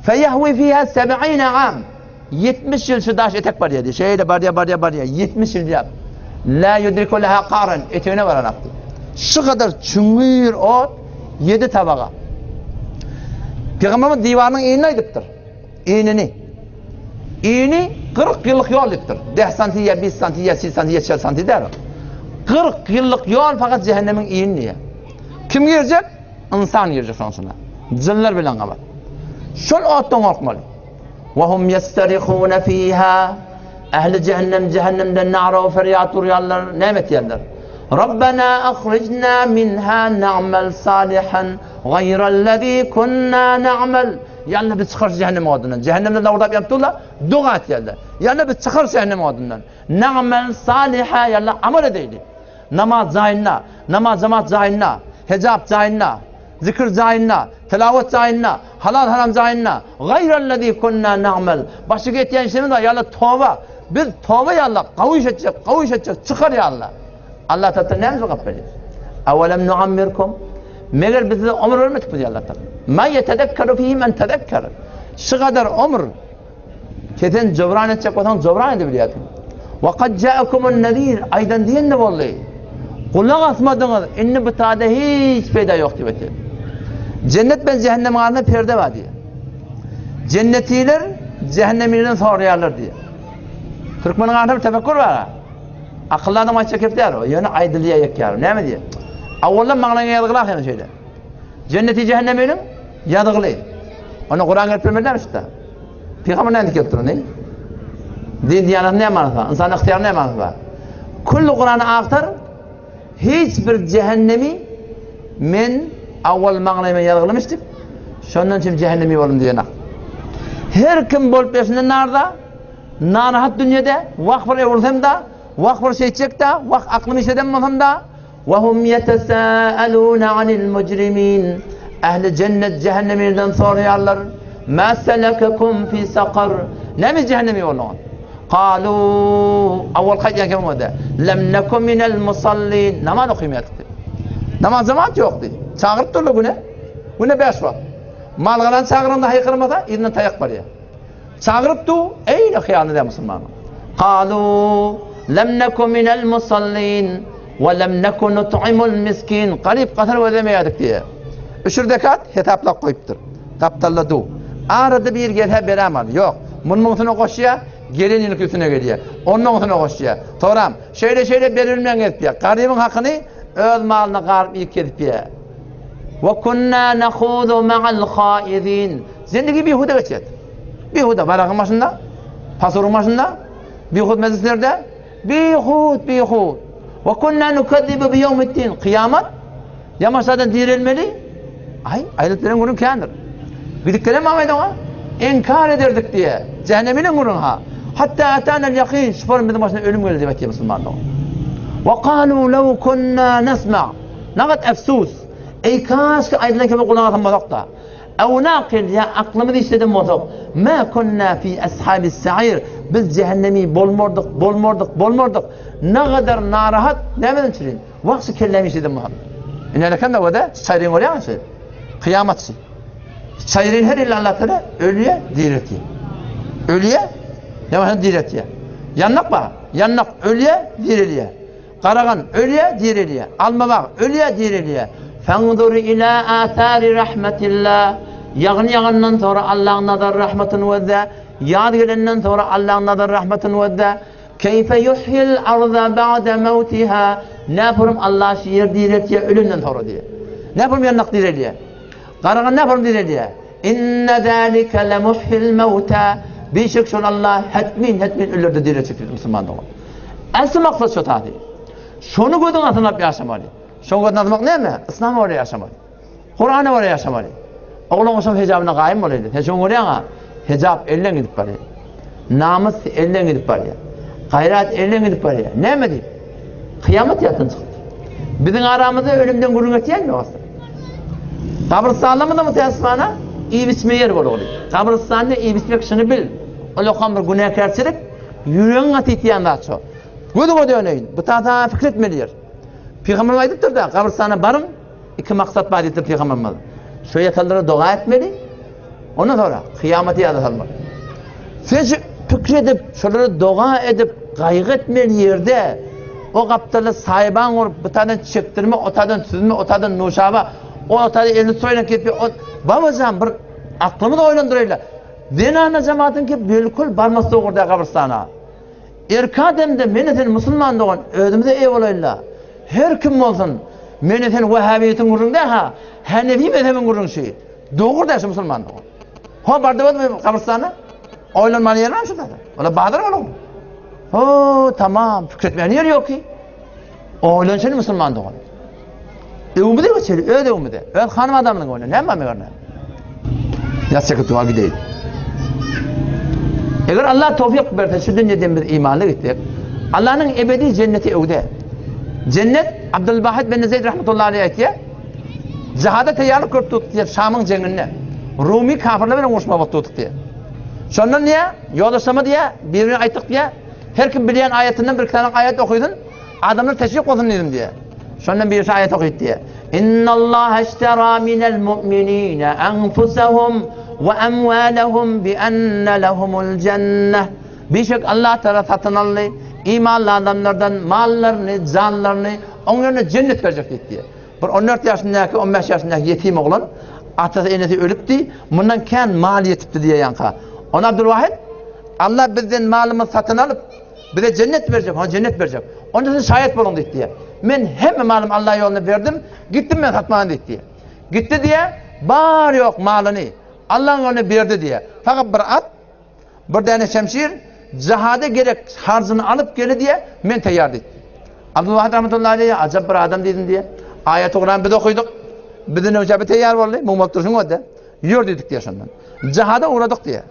Feyahwi fiha 70 am. 70 ýyl şu daş etek barýar diýýär. Şeýle barýar, barýar, barýar. 70 ýyl diýýär. La yudriku laha qaran. Etegine baranak diýýär. Şu kadar çuňňur ot 7 tabaga. Pygamberimiz diwarynyň inini aýdypdyr. Inini. Ini 40 ýyllyk ýol diýipdir. 10 santi ýa 5 santi ýa 8 santi ýa 4 santi däl. 40 ýyllyk ýol fakat cehennemiň ini diýýär. Kim girjek? Ynsan girjek şonuň içine. Jynlar bilen gabat. Şol otdan gorkmaly. Ve hum yestarihun fiha. Ähli cehennem cehennemden nara we ferýat urýarlar, näme etýärler? Rabbena ahrijna minha na'mal salihan gaýrallezî kunna na'mal. Ýa Allah bizi çykar cehennem odundan. Cehennemden lawurdap ýanyp durlar, doga etýärler. Ýa Allah bizi çykar cehennem odundan. Na'mal saliha, ýa Allah amal edeýli. Namaz jaýynda, namaz jemaat jaýynda, hijap jaýynda, Zikir jaýynda, tilawat jaýynda, halal-haram jaýynda, Gaýrallezî kunnâ na'mel, başyga etýän işlerimiz bar, ýa Allah, toba, biz toba ýa Allah, gawy iş etjek, gawy iş etjek, çykar ýa Allah. Allah tarapdan näme jogap berýär? Awelem nuammirkum, meger biz size ömür bermedik diýýär Allah tarapdan. Ma ýetezekkeru fihi men tezekker. Şu gadar ömür Ki sen jobran etjek bolsaň jobran edebilýärsiň. Wa kad ja'akumun nezir aýdan diýen-de boldy. Gulak asmadyňyz, indi bu taýda hiç peýda ýok diýip aýtýar. Jennet bilen jähennemiň arasynda perde bar diýýär. Jennetiler jähennemilerden soraýarlar diýýär. Türkmeniň arasynda bir tefekkür bar. Akylly adam aýtjak gep däl o. Ýöne aýdylýar ýekýär. Näme diýýär? Awaldan maňlaýyňa ýazgyly ahyry şeýle. Jenneti jähenneminiň ýazgyly. Onda Kuran gelip bilmediler şunda. Pygamber näme gelip dur indi? Din diýanat näme manysy bar? Ynsan ygtyýary näme manysy bar? Külli Kurany agtar, hiç bir cehennemi men awal maňlaýyma ýazgylymyş diýip, şondan üçin cehennemi boldum diýenak. Her kim bolup bersinden narda, narahat dünýede, wah bir öwrülsem da, wah bir şeýtjek da, wah aklymy işledem bolsam da, Ve hum yetesâelûne anil mujrimîn. Ähli jennet jähennemiden soraýarlar. Mâ selekekum fî sakar. Näme jähenneme ýollaňyz? Kalu awal kaýdýan kim boldy? Lem neku minel musallin. Namaz okaýmaýardyk diýip. Namaz jemaat ýokdy. Çagyryp durlar güne. Güne 5 wagt. Malgaran çagyranda haýkyrmasa, yzyndan taýak barýar. Çagyryp du, eýne hyýalyny dä musulmanyň. Kalu lem neku minel musallin. Ve lem neku nut'imul miskin. Garyp gasar gözlemeýärdik diýýär. Üşür zekat hesaplap goýupdyr. Gapdalda du. Arada bir gelse beräm al. Ýok. Muny muňsuna goşýar, gelen ýylyk üstüne gelýär. Ony muňsuna goşýar. Soram, şeýle-şeýle berilmän gezip ýör. Garybyň hakyny öz malyna garyp iýip gezip ýör. Ve kunna nahudu ma'al haizin. Zindigi bihuda geçýär. Bihuda baragyň başynda, pasuryň başynda, bihud mejlislerde, Bihut, bihut. Ve kunna nukezzibu bi yevmiddin. Kıyamet ýamaşadan direlmeli. Aý, aýdyp beren günüň kändir. Gidip gelen Muhammed oňa inkar ederdik diýe. Cehenneminiň günüň ha. Hatta atanel yakin, şu form biziň başyna ölüm geldi diýip aýtýar musulmanlar. Ve kalu lev kunna nesma. Nagat efsus. Eý kaş ki aýdylan kebe gulak asanmasak da. Ew naqil, ýa aklymyzy işleden bolsak, ma kunna fi ashabis sa'ir, biz jähennemi bolmardyk, bolmardyk, bolmardyk. Nagadar narahat, nämeden çürin? Wah şu kellämi işleden bolsam. Ine eken de o-da, çaýryn görýäňmi şu? Kyýamatçy. Çaýryn her ýyl Allah Teala ölýä diriltýär. Ölýä, ýa diriltýär. Ýandak bar, ýandak ölýä, dirilýär. Garagan ölýär, direlýär. Alma bag ölýär, direlýär. Fenzur ila athari rahmetillah. Ýagyn ýagandan soňra Allaň nazar rahmatyny gözle. Ýaz gelenden soňra Allaň nazar rahmatyny gözle. Keýfe yuhyil arda ba'de mawtiha. Näpurum Allah şu ýer direltýär ölenden soňra diýýär. Näpurum ýandak direlýär. Garagan näpurum direlýär. Inne zalika lemuhyil mawta. Bişek şol Allah hetmin hetmin ölülerde direltjek diýdi musulman dogan. Äsli maksat şo taýy. Şony gözüň astyna alyp ýaşamaly. Şoň gözüne almak näme? Yslama görä ýaşamaly. Kurana görä ýaşamaly. Oglan bolsam hijabyna gaýym bolaýdy. Sen şoňa görýäň-a, hijap elden gidip barýar. Namys elden gidip barýar. Gaýrat elden gidip barýar. Näme diýip? Kyýamat ýatdan çykypdyr. Biziň aramyzda ölümden gürrüň etýän ýok asla. Gabrystanlarymyzda mutäessifana iýip-içme ýer boldy. Gabrystanda iýip-içmek şuny bil. Ol okan bir günäkärçilik, ýüregiň gaty ýitýän zat şo. Gözüňe döneýin. Bu tata pikir etmeli ýer. Pygamberimiz aýdypdyr-da, gabrystana baryň, iki maksat bar diýipdir pygamberimiz. Şo ýatanlara doga etmeli, ondan soňra kyýamaty ýada salmaly. Sen şu pikir edip, şolara doga edip, gaýgy etmeli ýerde, o gapdalda saýban gurup, bu taýdan çekdirme, o taýdan süzme, o taýdan nuşaba, o taýdan elini soýlan kesip, o babajan bir aklymyzy oýlandyraýla. Zenana jematyň ki bilkul barmasy dogry däl gabrystana. Erki adamda meni sen musulman dogan özümize eýe bolaýynla. Her kim bolsun meni sen wahhabiýetiň gürrüň däl ha hanefi mezhebiň gürrüň şi. Dogry däl şu musulman dogan. Ho barda bolmy gabrystana? Oýlanmaly ýeri bar şu zada. Ola bazar bolan. Ho tamam pikir etmeýän ýeri ýok ki. Oýlanşyny musulman dogan. Öwümize geçeli, öz öwümize. Öz hanym adamynyň öwüne. Näme bar meger näme? Ýas çekip duwa gideýin. Eger Allah towfik berse şu dünýeden biz imanly gitsek, Allah'yň ebedi jenneti öwde. Jennet Abdülbahit bin Zeyd rahmetullahi aleyh aýtýar. Jihada taýýarlyk görüp tutdy diýip Şamyň jeňinde. Rumi kafirler bilen uruşmak wagty tutdy diýip. Şondan diýä, ýoldaşlama diýä, birine aýtdyk diýä, her kim bilýän aýatyndan bir iki sany aýat okysyn, Adamlar teşwik bolsun diýdim diýýär. Şondan birisi aýat okydy diýýär. Innallaha iştera minel mu'minina anfusahum we amwalahum bi anna lahumul jenneh. Bişek Allah Taala satyn aldy imanly adamlardan mallaryny, janlaryny, oň ýerine jennet berjek diýdi diýýär. Bir 14 ýaşyndaky, 15 ýaşyndaky ýetim oglan atasy, enesi ölüpdi, mundan kän mal ýetipdi diýýär ýaňka. Ony Abdulwahid Allah bizden malymyzy satyn alyp, Bize jennet berjek, ha jennet berjek. Onda siz şaýat boluň diýdi diýýär. Men hemme malymy Allah ýoluna berdim, gitdim men satmaga diýdi diýýär. Gitdi diýýär, bar ýok malyny Allahyň ýoluna berdi diýýär. Fakat bir at, bir däne şemşir, jihada gerek harjyny alyp geli diýýär, men taýýar diýdi. Abdulwahid rahmetullahi aleyh ajap bir adam diýdim diýýär. Aýaty Kuran biz okydyk. Bizden öňçe bir taýýar boldy, muň bolup durşuň öde. Ýör diýdik diýýär şondan. Jihada ugradyk diýýär.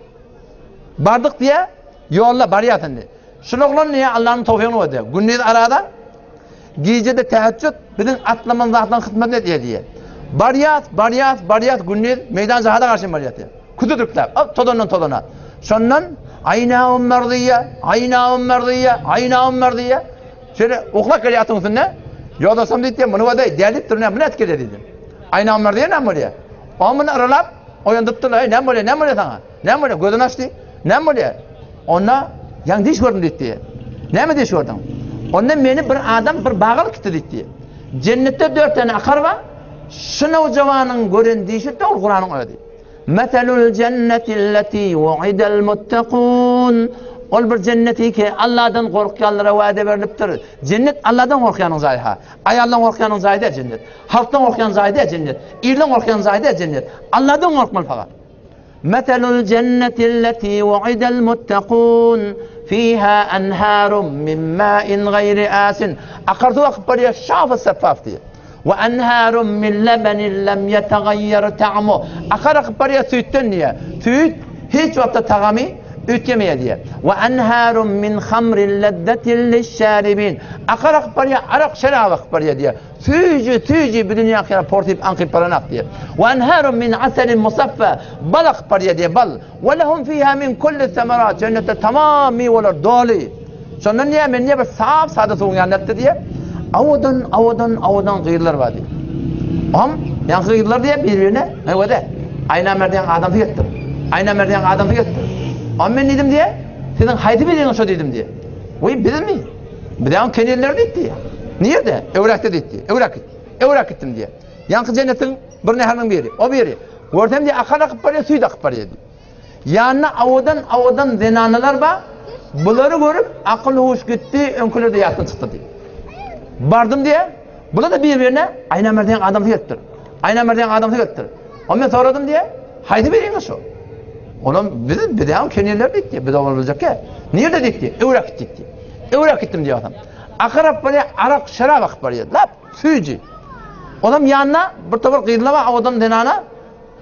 Bardyk diýýär. Ýolda barýas indi. Şul oglan diýýär, Allanyň towfygyny berdi. Gündiz arada, gije-de täheçjüt biziň atlaman zatlaryň hyzmatyny edýär diýýär. Barýas, barýas, barýas gündiz meýdan jahada garşy barýas diýýär. Küde dürtläp, hop tozandan tozana. Şondan Aýna Ömer diýýär, Aýna Ömer diýýär, Aýna Ömer diýýär. Şeýle uklap gelýär atyň üstünde. Ýoldaşym diýdi, muny wada dälip dur, näme muny ätip gelýär diýdi. Aýna Ömer diýýär, näme bolýar? O muny yralap, oýandypdyr, eý näme bolýar, näme bolýar saňa? Näme bolýar? Gözüni açdy. Näme bolýar? Onda ýaňy diş gördüm diýdi. Näme diş gördüň? Onda meni bir adam bir baga alyp gitdi diýdi. Jennetde dört tane akar bar. Şu nowjawanyň gören dişi dogry Kuranyň özi. Meselul cennetilleti wuidel muttakun. Ol bir jenneti ki Allahdan gorkýanlara wada berlipdir. Jennet Allahdan gorkýanyň jaýy ha. Aýaldan gorkýanyň jaýy däl jennet. Halkdan gorkýan jaýy däl jennet. Ilden gorkýan jaýy däl jennet. Allahdan gorkmaly fakat. Meselul cennetilleti wuidel muttakun fiha enharun min ma'in gaýri asin. Akar suw akyp barýar şafy seffaf diýip. We enharun min lebenin lem ýetagaýýer ta'mu. Akar akyp barýar süýtden diýýär. Süýt hiç wagtda tagamy üýtgemeýär diýýär. We enharun min hamrin lezzetin lişşaribin. Akar akyp barýar arak şerap akyp barýar diýýär. Süýji, süýji bu dünýä akyra porsyp aňkyp baranak diýýär. Wa anharun min asalin musaffa, bal akyp barýar diýýär, bal. Wa lehum fiha min kulli semerat, jennetde tamam miweler doly. Şondan diýýär, men diýýär bir sap sada suwuň ýanyna eltdi diýýär. Owadan, owadan, owadan gyzlar bar diýýär. Ohm, ýaňky gyzlar diýýär bir-birine, Hawa-da, Aýnamer diýen adamsy gelipdir. Aýnamer diýen adamsy gelipdir. Ohm men diýdim diýýär, siziň haýsy biriňiz şo diýdim diýýär. Weý, bizmi? Biziň kenirler diýdi. Nirde? Öwräkde diýdi. Öwräk git. Öwräk gitdim diýýär. Ýaňky jennetiň bir näheriniň biri. O biri. Görsem diýýär, akar akyp barýar, süýt akyp barýar diýýär. Ýanynda owadan-owadan zenanalar bar. Bulary görüp, akyl-huş gitdi, öňküler-de ýatdan çykdy diýýär. Bardym diýýär. Bular-da bir-birine Aýnamer diýen adamsy gelipdir. Aýnamer diýen adamsy gelipdir. O men soradym diýýär. Haýsy biriňiz şu? Olam biz biziň kenirler diýdi. Biz olar biljekkä. Nirde diýdi? Öwräk diýdi. Öwräk gitdim diýýär. Akarap barýar, arak, şerap akyp barýar. Lap, süýji. Onam ýanyna bir topar gyzlar bar, owadan zenana.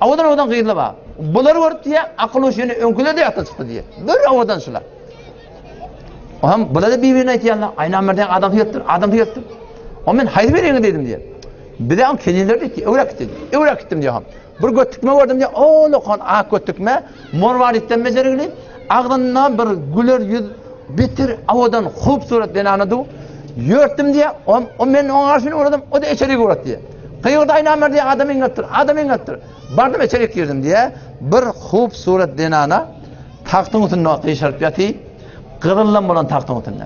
Owadan-owadan gyzlar bar. Bulary görüp diýýär, akyl-huş ýene öňküler-de ýatdan çykdy diýýär. Bir owadan şular. Oňam bular-da bir-birine aýtýarlar, Aýnamerden adamsy gelipdir, adamsy gelipdir. O men haýsy biriňi diýdim diýýär. Bize oň kelinleri diýdi, öwräk gitdi. Öwräk gitdim diýýär. Bir götükme gördüm diýýär, o lokan ak götükme, morwaritden bejergili, agzynda bir güler ýüz, beter owadan, hupsurat zenana du. Ýörtdüm diýýär, o, o men oňa garşy uradym, o-da içerik urat diýýär. Gygyrdy Aýnamer diýýär, adamyň gelipdir, adamyň gelipdir. Bardym içerik girdim diýýär, bir hupsurat zenana tagtyň üstünde gyşaryp ýaty, gyzyldan bolan tagtyň üstünde.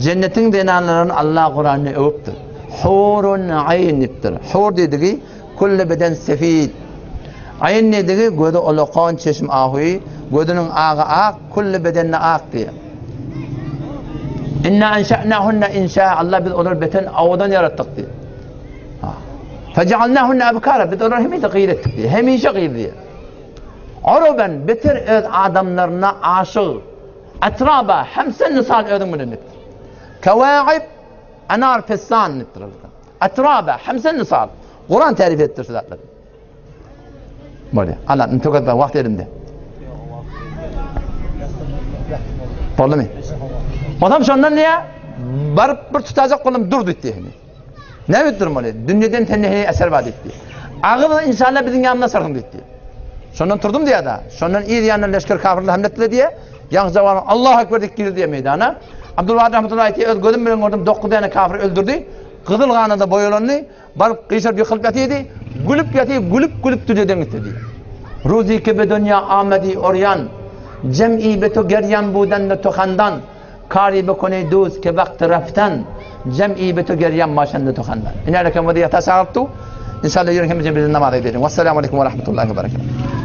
Jennetiň zenanlaryny Allah Kuranda öwüpdir. Hurun aýn diýipdir. Hur diýdigi külli beden sefid. Aýn diýdigi gözi olakan çeşm ahuý, gözüniň agy ak, külli bedenine ak diýýär. Inna enşe'nahunna inşa Allah biz olary beten owadan ýaratdyk diýýär. Fejealnahunna ebkara biz olary hemişe gyz etdik diýýär. Hemişe gyz diýýär. Uruben beter öz adamlaryna aşyg. Etraba hem sen nysal özüň bilen diýipdir. Kewaib enar fessan diýipdir. Etraba hem sen nysal. Kuran tarif etdir şu zatlary. Bolýar. Allah tökezde wagt elimde. Boldumy? Onam şondan diýä baryp bir tutacak boldum dur diýdi. Näme durmaly? Dünýeden sende heý eser bar diýdi. Agyz inşallah biziň ýanymyzda sarsyň diýdi. Şondan turdum diýýär-de. Şondan yz ýanyndan leşger kafirler hamle etdiler diýýär. Ýaňky jawan Allahu ekber diýip girdi diýýär meýdana. Abdulwahid rahmetullahi aýtdy, öz gözüm bilen gördüm, 9 däne kafir öldürdi. Gyzyl gana-da boýalandy. Baryp gyşaryp ýykylyp ýatydy. Gülüp ýaty, gülüp-gülüp dünýeden gitdi diýýär. Ruzi ke be dünýa amedi orýan, Jem'i be to gerýan budan to handan. Kary be kone duz ke wagty raftan, Jem'i be to gerýan başanda to handan. Ine äleken wada ýata çagyrypdy. Inşallah ýörün hemmeje bilen namaz edeliň. Wassalamu aleýkum we rahmetullahi we berekatuh.